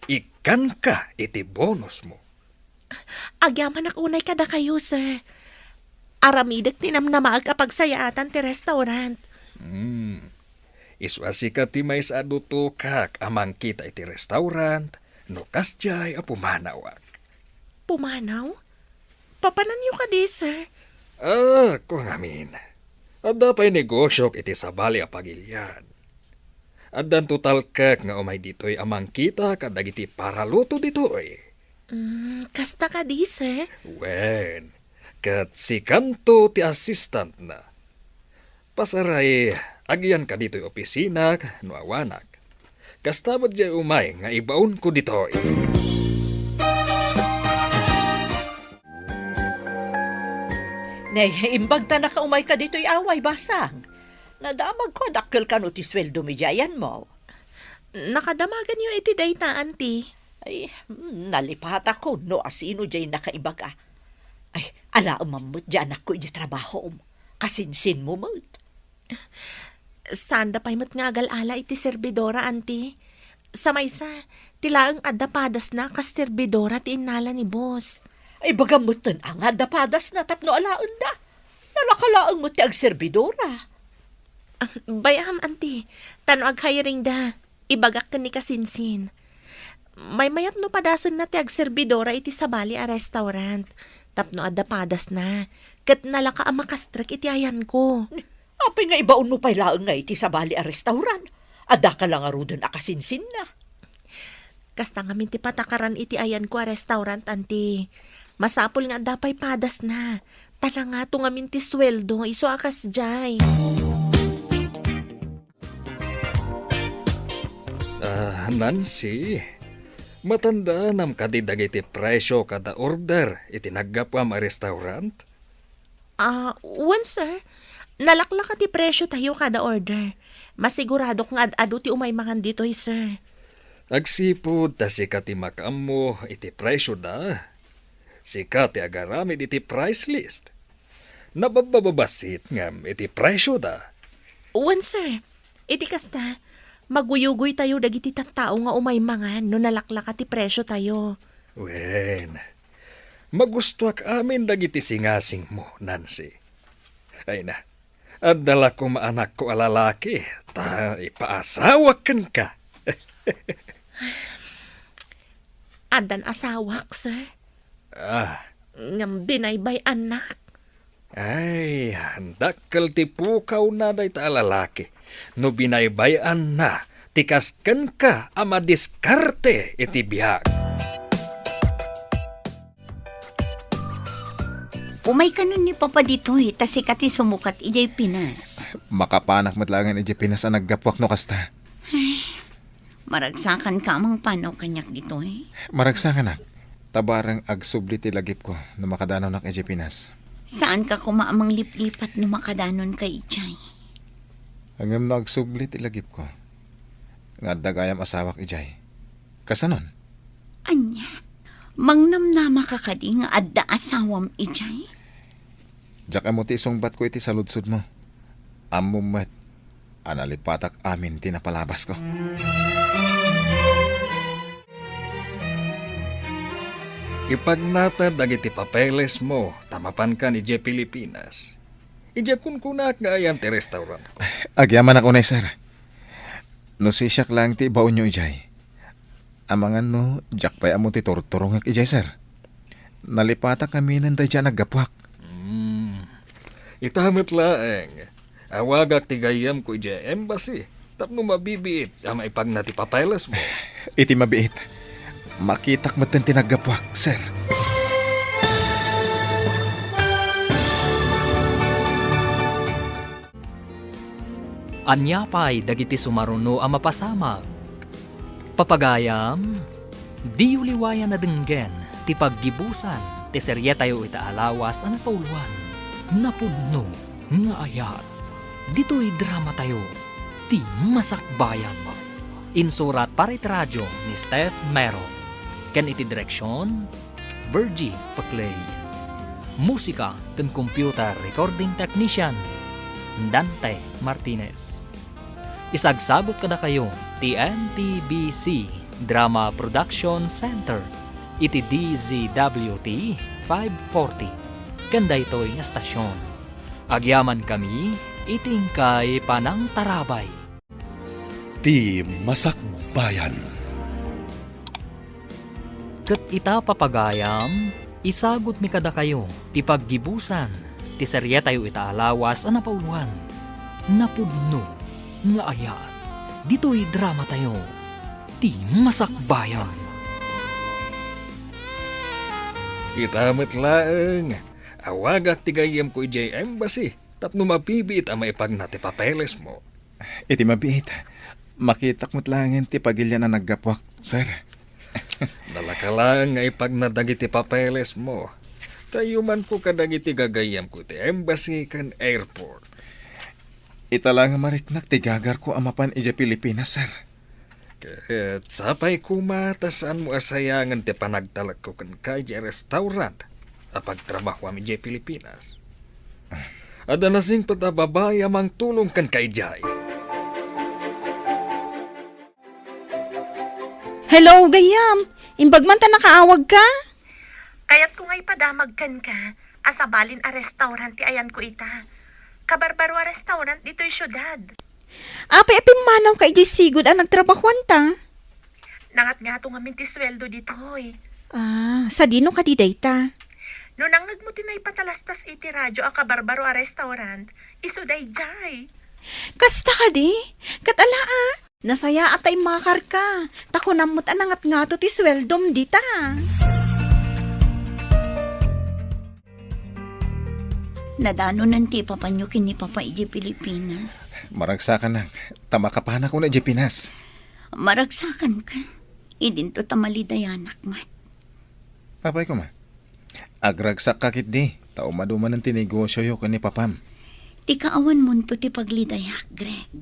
ikkanka iti bonusmo. Agyamanak unay kadakayo, sir. Aramidek ti namnamaek a pagsayaatan ti restaurant. Hmm. Isu a sika ti maysa a dutokak a mangkita iti restaurant no kasdiay a pumanawak. Pumanaw? Papananyo kadi, sir? Ah, kung amin. Adda pay negosyok iti sabali a pagilian. Addanto talkek nga umay ditoy a mangkita kadagiti paraluto ditoy. Mm, kasta kadi, sir? Wen, ket sikanto ti assistantna. Pasaray, agyanka ditoy opisinak no awanak. Kasta met diay umay nga ibaonko ditoy. Ne, imbagtanaka umay ka ditoy away, basang. Nadamagko a dakkel kano ti sueldomi diay ayanmo. Nakadamaganyo iti dayta, anti. Ay, mm, nalipatakon no asino diay nakaibaga. Ay, alaemam met diay anakko iti trabahom. Kasinsinmo met. Saanda pay met nga agal-ala iti serbidora, anti. Sa maysa, ti laeng adda padasna kas serbidora ti innala ni boss. Ay, bagam metten a nga adda padasna tapno alaenda. Nalaka laeng met ti agserbidora. Ah, bay-am, anti. Ta no aghiringda, ibagak ken ni Kasinsin. Maymayat no padasenna ti agserbidora iti sabali a restaurant. Tapno adda padasna. Ket nalaka a makastrek iti ayanko. Apay nga ibaonmo pay laeng nga iti sabali a restaurant? Addaka la ngaruden a kasinsinna. Kasta ngamin ti patakaran iti ayanko a restaurant, anti. Masapul nga adda pay padasna. Ta nangato ngamin ti sueldo, isu a kasdiay. Ah, Nancy, matandaanam kadi dagiti presio kada order iti naggapuam a restaurant? Ah, wen, sir. Nalaklaka ti presio tayo kada order. Masiguradok nga ad-adu ti umay mangan ditoy, sir. Agsipud ta sika ti makaammo iti presioda. Sika ti agaramid iti price list. Nababbabassit ngem iti presioda. Wen, sir. Iti kasta, maguyugoy tayo dagiti tattao nga umay mangan no nalaklaka ti presio tayo. Wen, magustuak amin dagiti singasingmo, Nancy. Ay na, adda la koma anakko a lalaki, ta ipaasawak kenka. Addan asawak, sir. Ah. Ngem binaybay-annak. Ay, dakkel ti pukawna dayta a lalaki no binaybay-anna ti kas kenka a madiskarte iti biag. Umay kanon ni Papa ditoy, ta sika ti sumukat idiay Pinas. Makapanak met laengen idiay Pinas a naggapuak no kasta. Ay, maragsakanka a mangpanaw kaniak ditoy? Maragsakanak. Ta bareng agsubli ti lagipko no makadanonnak idiay Pinas. Saanka koma a mangliplipat no makadanonka idiay? Ngem no agsubli ti lagipko nga adda gayam asawak idiay, kasanon? Ania? Mangnamnamaka kadi nga adda asawam idiay? Diak ammo ti isungbatko iti saludsodmo. Ammom met a nalipatak amin ti napalabasko. Ipagnated dagiti papelesmo ta mapankan idiay Pilipinas. Idiay kunkunaak nga ayan ti restaurantko. Agyamanak unay, sir. No sisiak laeng ti ibaonyo idiay, amangan no diak pay ammo ti turturongek idiay, sir. Nalipatak ngaminen daydiay a naggapuak. Hmm. Ita met laeng, awagak ti gayyemko idiay embassy tapno mabibiit a maipagna ti papelesmo. Iti mabiit, makitak metten ti naggapuak, sir. Ania pay dagiti sumaruno a mapasamak? Papagayam, Diyo liwayan a denggen ti paggibusan ti serietayo ita a lawas a napauloan, Napudno nga Ayat. Ditoy dramatayo, Ti Masakbayan. Insurat para iti radio ni Steph Mero, ken iti direksion, Virgie Paclay. Musika ken computer recording technician, Dante Martinez. Isagsabot kadakayo ti M P B C Drama Production Center iti D Z W T five forty ken daytoy nga stasyon. Agyamankami iti inkay panangtarabay. Ti Masakbayan. Ket ita, papagayam, isagutmi kadakayo ti paggibusan ti serietayo ita a lawas a napauloan, Napudno nga Ayat. Ditoy dramatayo, Ti Masakbayan. Ita met laeng, awagak ti gayyemko idiay embassy tapno mabibiit a maipagna ti papelesmo. Iti mabiit, makitak met laengen ti pagilian a naggapuak, sir. Nalaka laeng nga ipagna dagiti papelesmo. Ta iyumanko kadagiti gagayyemko iti embassy ken airport. Ita la nga mariknak ti gagarko a mapan idiay Pilipinas, sir. Ket sapay koma ta saanmo a sayangen ti panagtalekko kenka idiay restaurant a pagtrabahoam idiay Pilipinas. Adda nasingpet a babai a mangtulong kenka idiay. Hello, gayyem. Imbag man ta nakaawagka? Kayatko nga ipadamag kenka a sabalin a restaurant ti ayanko ita. Kabarbaro a restaurant ditoy siudad. Apay a pimmanawka idiay sigud a nagtrabahoanta? Nangatngato ngamin ti sueldo ditoy. Ah, sadino kadi dayta? No nangngegmo ti naipatalastas iti radio a kabarbaro a restaurant, isu daydiay. Kasta kadi? Ket ala a, nasayaat ta immakarka, ta kunam met a nangatngato ti sueldom dita. Nadanonen ti ipapanyo ken ni Papa idiay Pilipinas. Maragsakanak, ta makapanak una idiay Pinas. Maragsakanka, idinto ta malidayanak met. Apay koma, agragsakka ketdi, ta umadumanen ti negosioyo ken ni Papam. Ti kaawanmonto ti paglidayak, Greg.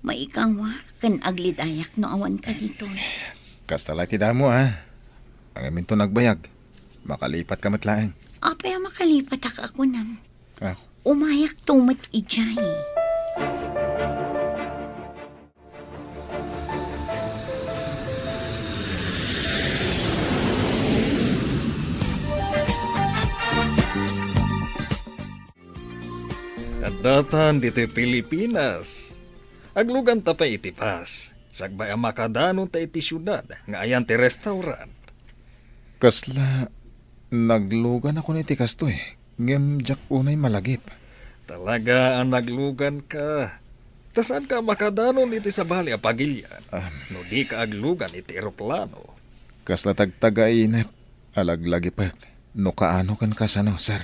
Maikawak ken aglidayak no awanka ditoy. Kasta la ti damo, a. Ngaminto nagbayag. Makalipatka met laeng. Apay a makalipatak a kunam? Ah. Umayakto met idiay. Addatan ditoy Pilipinas. Agluganta pay iti bus. Sakbay a makadanonta iti siudad nga ayan ti restaurant. Kasla, nagluganakon iti kastoy, ngem diak unay malagip. Talaga a nagluganka. Ta saanka a makadanon iti sabali a pagilian, am, no dika aglugan iti eroplano. Kasla tagtagainep a laglagipek no kaano ken kasano, sir.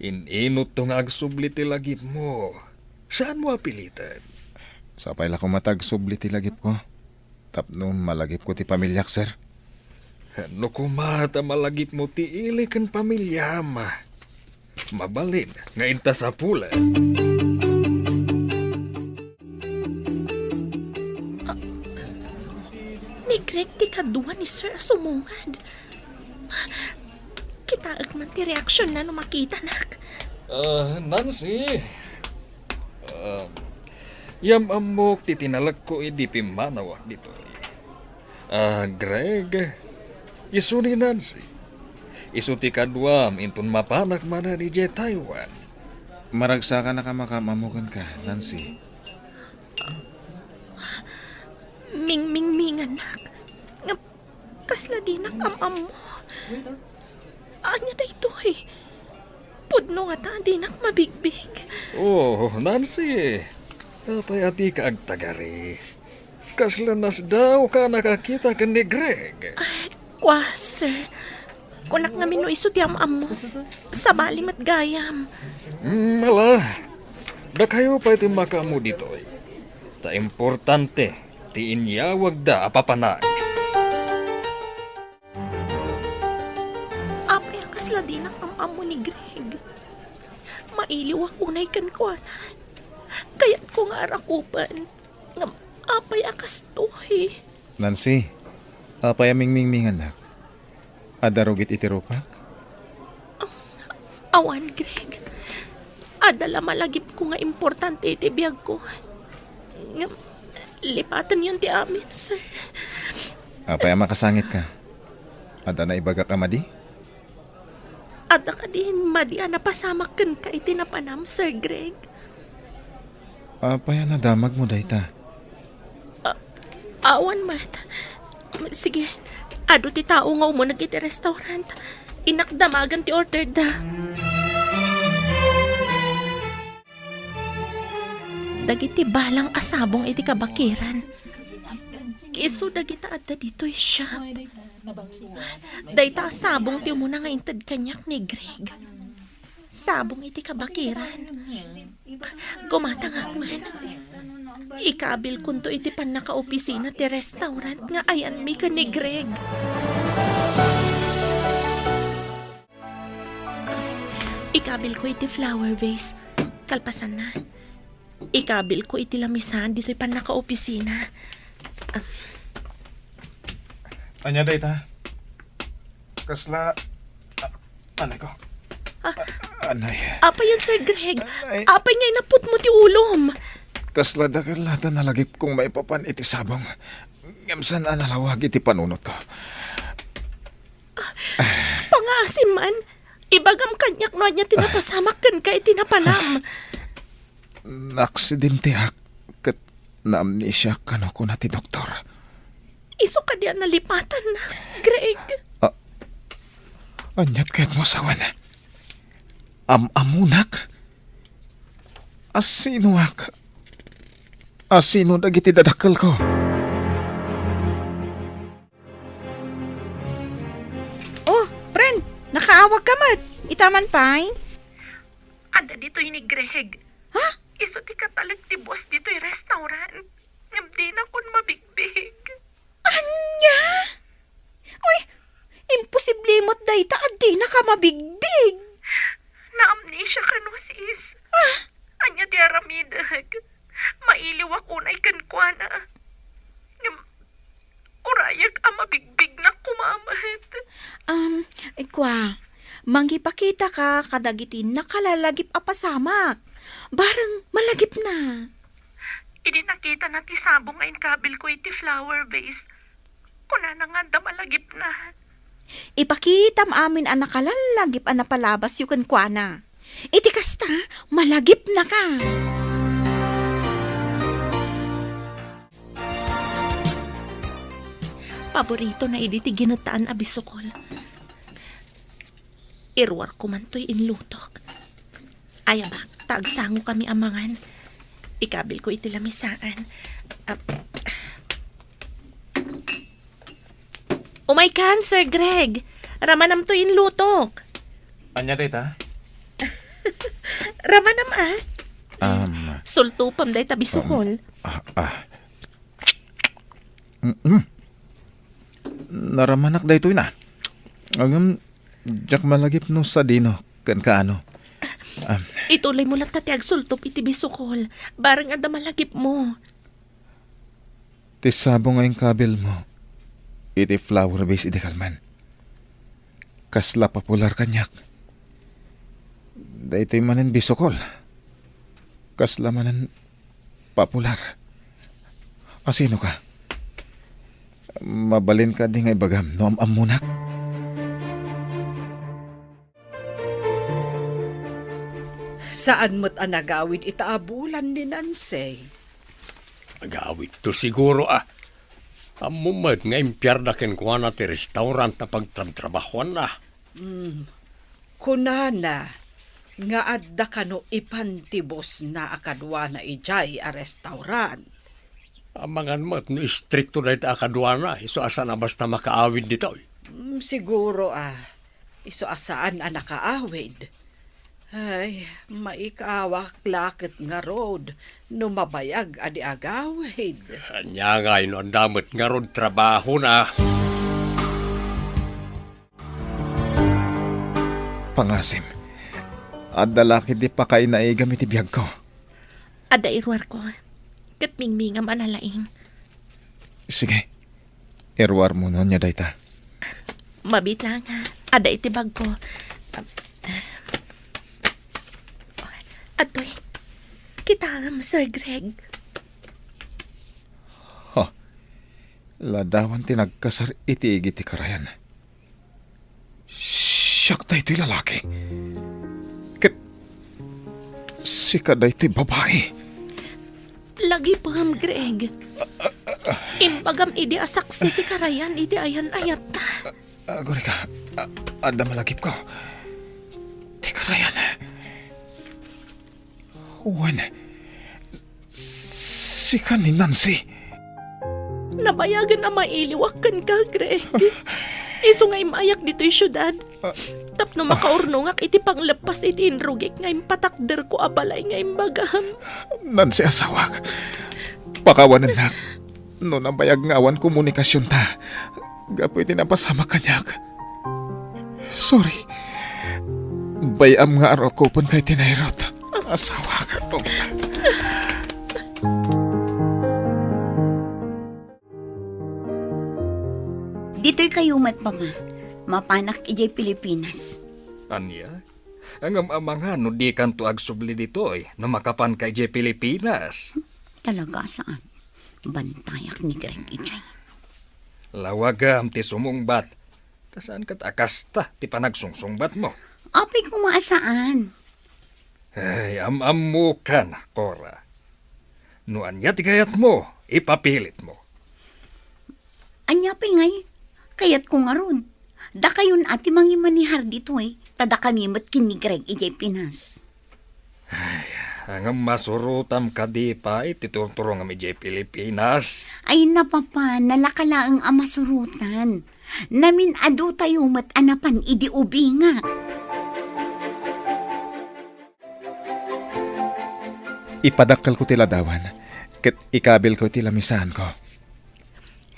In-inutto nga agsubli ti lagipmo. Saanmo a piliten. Sapay la koma ta agsubli ti lagipko. Tapno malagipko ti pamiliak, sir. No koma ta malagipmo ti ili ken pamiliam, mabalin nga inta sapulen. Ah, ni Greg ti kadua ni Sir a sumungad. Kitaek man ti reaksionna no makitanak. Ah, Nancy. Ah, yam-ammok ti tinalekko idi pimmanawak ditoy. Ah, Greg, isu ni Nancy. Isu ti kaduam inton mapanak manen idiay Taiwan. Maragsakannak a makaam-ammo kenka, Nancy. Mingmingminganak. Ngem kasla dinak am-ammo. Ania daytoy? Pudno ngata a dinak mabigbig. Oh, Nancy. Apay a dika agtagari? Kasla nasdawka a nakakita ken ni Greg. Ay, kua, sir. Kunak ngamin no isu ti am-ammo. Sabali met gayam. Mm, ala. Dakayo pay ti makaammo ditoy. Ta importante ti inyawagda a papanak. ni Greg. Mailiwak unay kenkuana. Kayatko nga arakupan. Ngem apay a kastoy? Nancy, apay a mingmingmingannak? Adda rugit iti rupak? Awan, Greg. Adda la malagipko nga importante iti biagko. Ngem, lipatenyon ti amin, sir. Apay a makasangitka? Adda naibagak a madi? Adda kadi madi a napasamak kenka iti napanam, Sir Greg? Apay a nadamagmo dayta? A-, awan met. Sige, adu ti tao nga umuneg iti restaurant. Innak damagen ti orderda. Dagiti balang a sabong iti kabakiran. Isu dagita adda ditoy shop. Dayta a sabong ti umuna nga inted kaniak ni Greg. Sabong iti kabakiran. Gumatangak man. Ikabilkonto iti pannakaopisina ti restaurant nga ayanmi ken ni Greg. Ikabilko iti flower vase. Kalpasanna, ikabilko iti lamisaan ditoy pannakaopisina. Ania dayta? Kasla, a-, anay ko. Ah. Anay. Apay yan, Sir Greg? Anay. Apay nga inaputmo ti ulom? Kasla dakkel ta nalagipkong maipapan iti sabong. Ngem saan a nalawag iti panunotko. Pangaasim man, ibagam kaniak no ania ti napasamak kenka iti napanam. Naaksidentiak ket naamnesiak kano kuna ti doktor. Isu kadi a nalipatanna, Greg? A-, aniat kayatmo a sawen? Am-ammonak? A sinoak? A sino dagiti dadakkelko? Oh, friend, nakaawagka met. Ita man pay? Adda ditoy ni Greg. Ha? Isu ti katalek ti boss ditoy restaurant. Ngem dinakon mabigbig. Ania? Uy, imposible met dayta a dinaka mabigbig. Naamnesia kano, sis. Ah? Ania ti aramidek? Mailiwak unay kenkuana. Ngem, urayak a mabigbignak koma met. Um, kua, mangipakitaka kadagiti nakalalagip a pasamak. Bareng malagipna. Idi nakitana ti sabong nga inkabilko iti flower vase, kunana nga adda malagipna. Ipakitam amin a nakalallagip a napalabasyo kenkuana. Iti kasta, malagipnaka. Paboritona idi ti ginettaan a bisukol. Iruarko man toy inlutok. Ayabak, ta agsangokami a mangan. Ikabilko iti lamisaan. Ah. Umaykan, Sir Greg. Ramanam toy inlutok. Ania dayta? Ramanam, ah. Um, Sultopam dayta bisukol. Um, ah, ah. Mm-mm. Naramanak daytoy na. Ngem, diak malagip no sadino ken kaano. Am. Ituloymo latta ti agsultop iti bisukol. Bareng adda malagipmo. Ti sabong nga inkabilmo iti flower vase idi kalman. Kasla popular kaniak. Daytoy manen bisukol. Kasla manen popular. A sinoka? Mabalin kadi nga ibagam no am-ammonak? Saan met a nagawid ita a bulan ni Nancy. Agawidto siguro a. Ammom met nga impiarda kenkuana ti restaurant a pagtrabtrabahuanna. Hmm. Kunana nga adda kano ipan ti bossna a kaduana idiay a restaurant. Amangan met no istrikto dayta a kaduana, isu a saan a basta makaawid ditoy. Hmm, siguro a. Isu a saan a nakaawid. Ay, maikawak la ket ngarud no mabayag a di agawid. Ania ngay no adda met ngarud trabahona? Pangasim, Adda la ketdi pakainaigam iti biagko. Adda iruarko, ket mingmingam a nalaing. Sige, iruarmo no ania dayta. Mabiit laeng, adda iti bagko. Adtoy, kitaem, Sir Greg. Ha, ladawan ti nagkasar iti igid ti karayan. Siak daytoy lalaki. Ket sika daytoy babai. Lagipem, Greg. Imbagam idi a saksi ti karayan iti ayan-ayatta. Agurika, a-, adda malagipko. Ti karayan. Wen, sika ni Nancy. Nabayagen a mailiwak kenka, Greg. Isu nga immayak ditoy siudad. Tapno makaurnongak iti pangleppas iti inrugik nga impatakderko a balay nga imbagam. Nancy, asawak. Pakawanennak. No nabayag nga awan komunikasionta, gapu iti napasamak kaniak. Sorry. Bay-am nga arukopenka iti nairut. Asawak. Ditoy kayo met, Papa. Mapanak idiay Pilipinas. Ania? Ngem amangan no dikanto agsubli ditoy no makapanka idiay Pilipinas. Talaga saan. Bantayak ni Greg idiay. Lawagam ti sumungbat. Ta saan ket a kasta ti panagsungsungbatmo. Apay koma a saan. Ay, am-ammokan, Cora. No ania ti kayatmo, ipapilitmo. Ania pay ngay? Kayatko ngarud, dakayon a ti mangimanihar ditoy, ta dakami met ken ni Greg idiay Pinas. Ay, ngem masurotam kadi pay ti turturongam idiay Pilipinas? Ay, na, Papa, nalaka laeng a masurotan. Namin-adotayo met a napan idi ubinga. Ipadakkelko ti ladawan, ket ikabilko iti lamisaanko.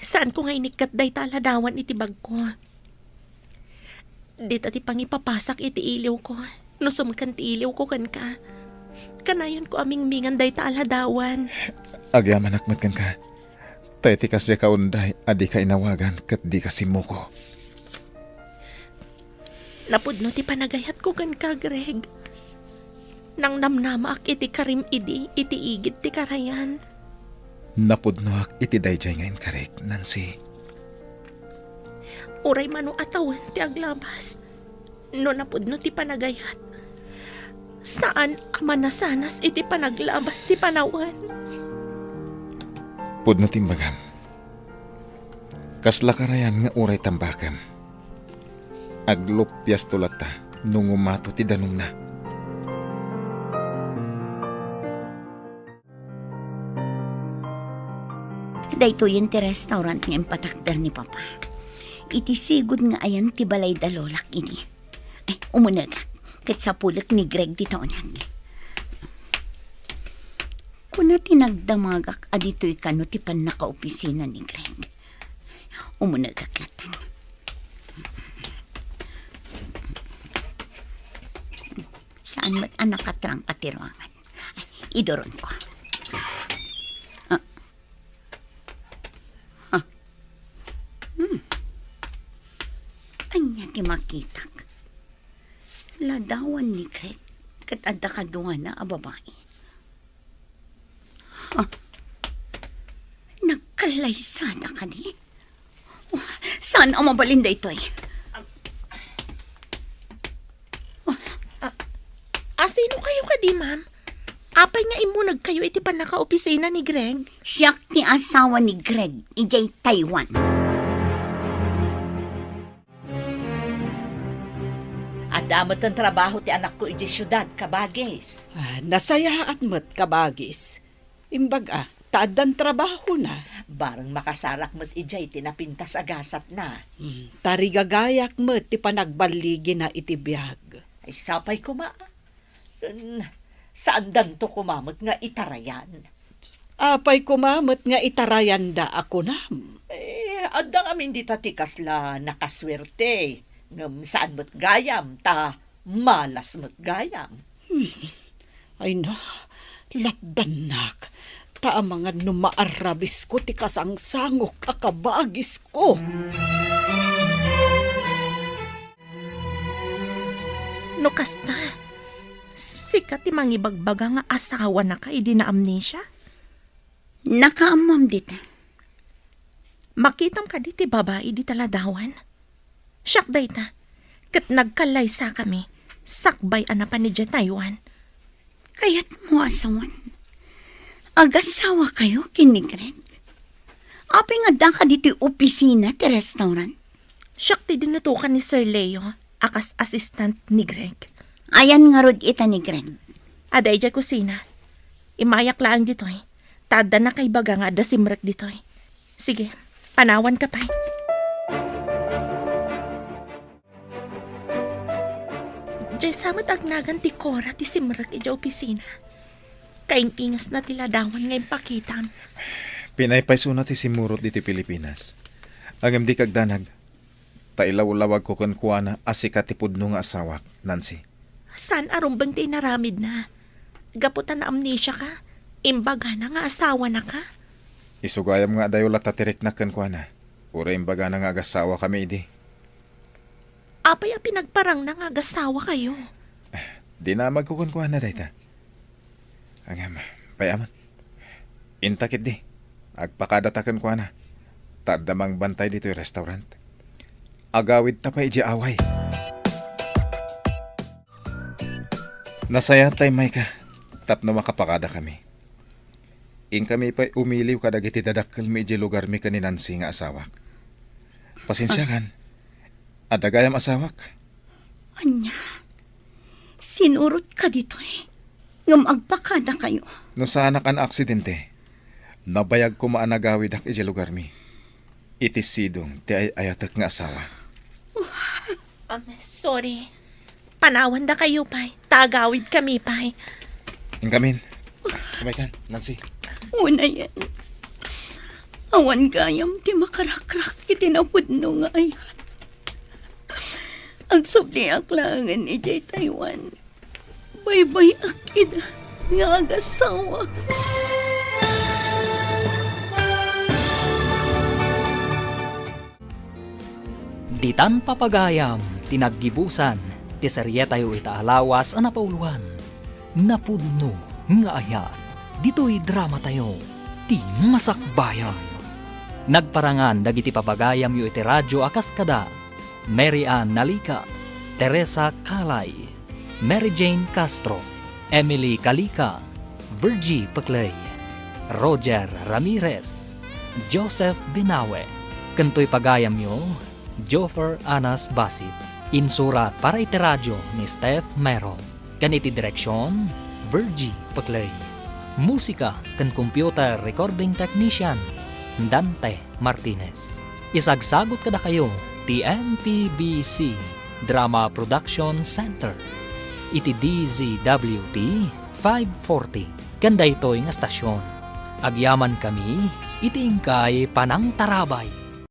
Saanko nga inikkat dayta a ladawan iti bagko. Dita ti pangipapasak iti iliwko. No sumken ti iliwko kenka, kanayonko a mingmingan dayta a ladawan. Agyamanak met kenka. Ta iti kasdiak a unday a dika inawagan ket dika simmuko. Napudno ti panagayatko kenka, Greg. Nangnamnamaak iti karim idi iti igid ti karayan. Napudnoak iti daydiay nga inkarik, Nancy. Uray mano a tawen ti aglabas, no napudno ti panagayat, saan a manasanas iti panaglabas ti panawen. Pudno ti imbagam. Kasla karayan nga uray tambakem. Aglupiasto latta no ngumato ti danumna. Daytoyen ti restaurant nga impatakder ni Papa. Iti sigud nga ayan ti balay da Lolak idi. Ay, umunegak. Ket sapulek ni Greg dita uneg. Kuna ti nagdamagak a ditoy kano ti pannakaopisina ni Greg. Umunegak latta. Saan met a nakatrangka ti ruangan. Ay, iduronko. Ah. Ah. Hmm. Ania ti makitak? Ladawan ni Greg ket adda kaduana a babai. Ah. Nagkallaysada kadi? Saan a mabalin daytoy? Ah, ah, sino kayo kadi, ma'am? Apay nga immuneg kayo iti pannakaopisina ni Greg? Siak ti asawa ni Greg, idiay Taiwan. Adda met trabaho ti anakko idiay siudad, kabagis. Ah, nasayaat met, kabagis. Imbag a, ta addan trabahona. Bareng makasarak met idiay ti napintas a gasatna. Hmm, tarigagayak met ti panagballigina iti biag. Ay, sapay koma. Ken, saandanto koma met nga itarayan. Apay koma met nga itarayanda a kunam? Eh, adda ngamin dita ti kasla nakasuerte. Ngem saan met gayam, ta Malas met gayam. Hmm. Ay na, lapdannak. Ta amangan no maarabisko ti kasangsangok a kabagisko. No kasta, sika ti mangibagbaga nga asawanaka idi naamnesia? Nakaammoam dita. Makitam kadi ti babai dita ladawan? Siak dayta, ket nagkallaysakami sakbay a napan idiay Taiwan. Kayatmo a sawen, agasawakayo ken ni Greg? Apay nga addaka ditoy opisina ti restaurant? Siak ti dinutokan ni Sir Leo a kas assistant ni Greg. Ayan ngarud ita ni Greg? Adda idiay kusina. Immayak laeng ditoy. Ta adda nakaibaga nga adda simrek ditoy. Sige, panawanka pay. Diay sa met agnagan ti Cora ti simrek idiay opisina. Kaing-ingasna ti ladawan nga impakitam. Pinaypaysona ti simmurot ditoy Pilipinas. Ngem dika agdanag, ta ilawlawagko kenkuana a sika ti pudno nga asawak, Nancy. Saan a rumbeng ti inaramidna? Gapu ta naamnesiaka, imbagana nga asawanaka. Isu gayam nga adayo latta ti riknak kenkuana. Uray imbagana nga agasawakami idi. Apay a pinagparangna nga agasawakayo? Dinamagko kenkuana dayta. Ngem, bay-am. Inta ketdi, agpakadata kenkuana. Ta adda mangbantay ditoy restaurant. Agawidta pay idiay away. Nasayaat ta immayka tapno makapakadakami. Inkami pay umiliw kadagiti dadakkelmi idiay lugarmi ken ni Nancy nga asawak. Pasensiakan. Adda gayam asawak. Ania? Sinurotka ditoy ngem agpakadakayo? No saanak a naaksidente, nabayag koma a nagawidak idiay lugarmi. Iti sidong ti ay-ayatek nga asawa. Um, sorry. Panawandakayo pay, ta agawidkami pay. Inkamin. Umaykan, Nancy. Unayen. Awan gayam ti makarakrak iti napudno nga ayat. Agsubliak laengen idiay Taiwan. Baybay-ak ida nga agasawa. Ditan papagayam ti naggibusan ti serietayo ita a lawas a napauloan, Napudno nga Ayat, ditoy dramatayo, Ti Masakbayan. Nagparangan dagiti papagayamyo iti radyo a kas kada, Mary Ann Nalica, Teresa Calay, Mary Jane Castro, Emily Calica, Virgie Peclay, Roger Ramirez, Joseph Binawe, ken toy pagayamyo, Joffer Anas Basit. Insurat para iti radyo ni Steph Mero, ken iti direksion, Virgie Peclay. Musika ken computer recording technician, Dante Martinez. Isagsagut kadakayo ti M P B C Drama Production Center iti D Z W T five forty ken daytoy nga estasion. Agyamankami iti inkay panangtarabay.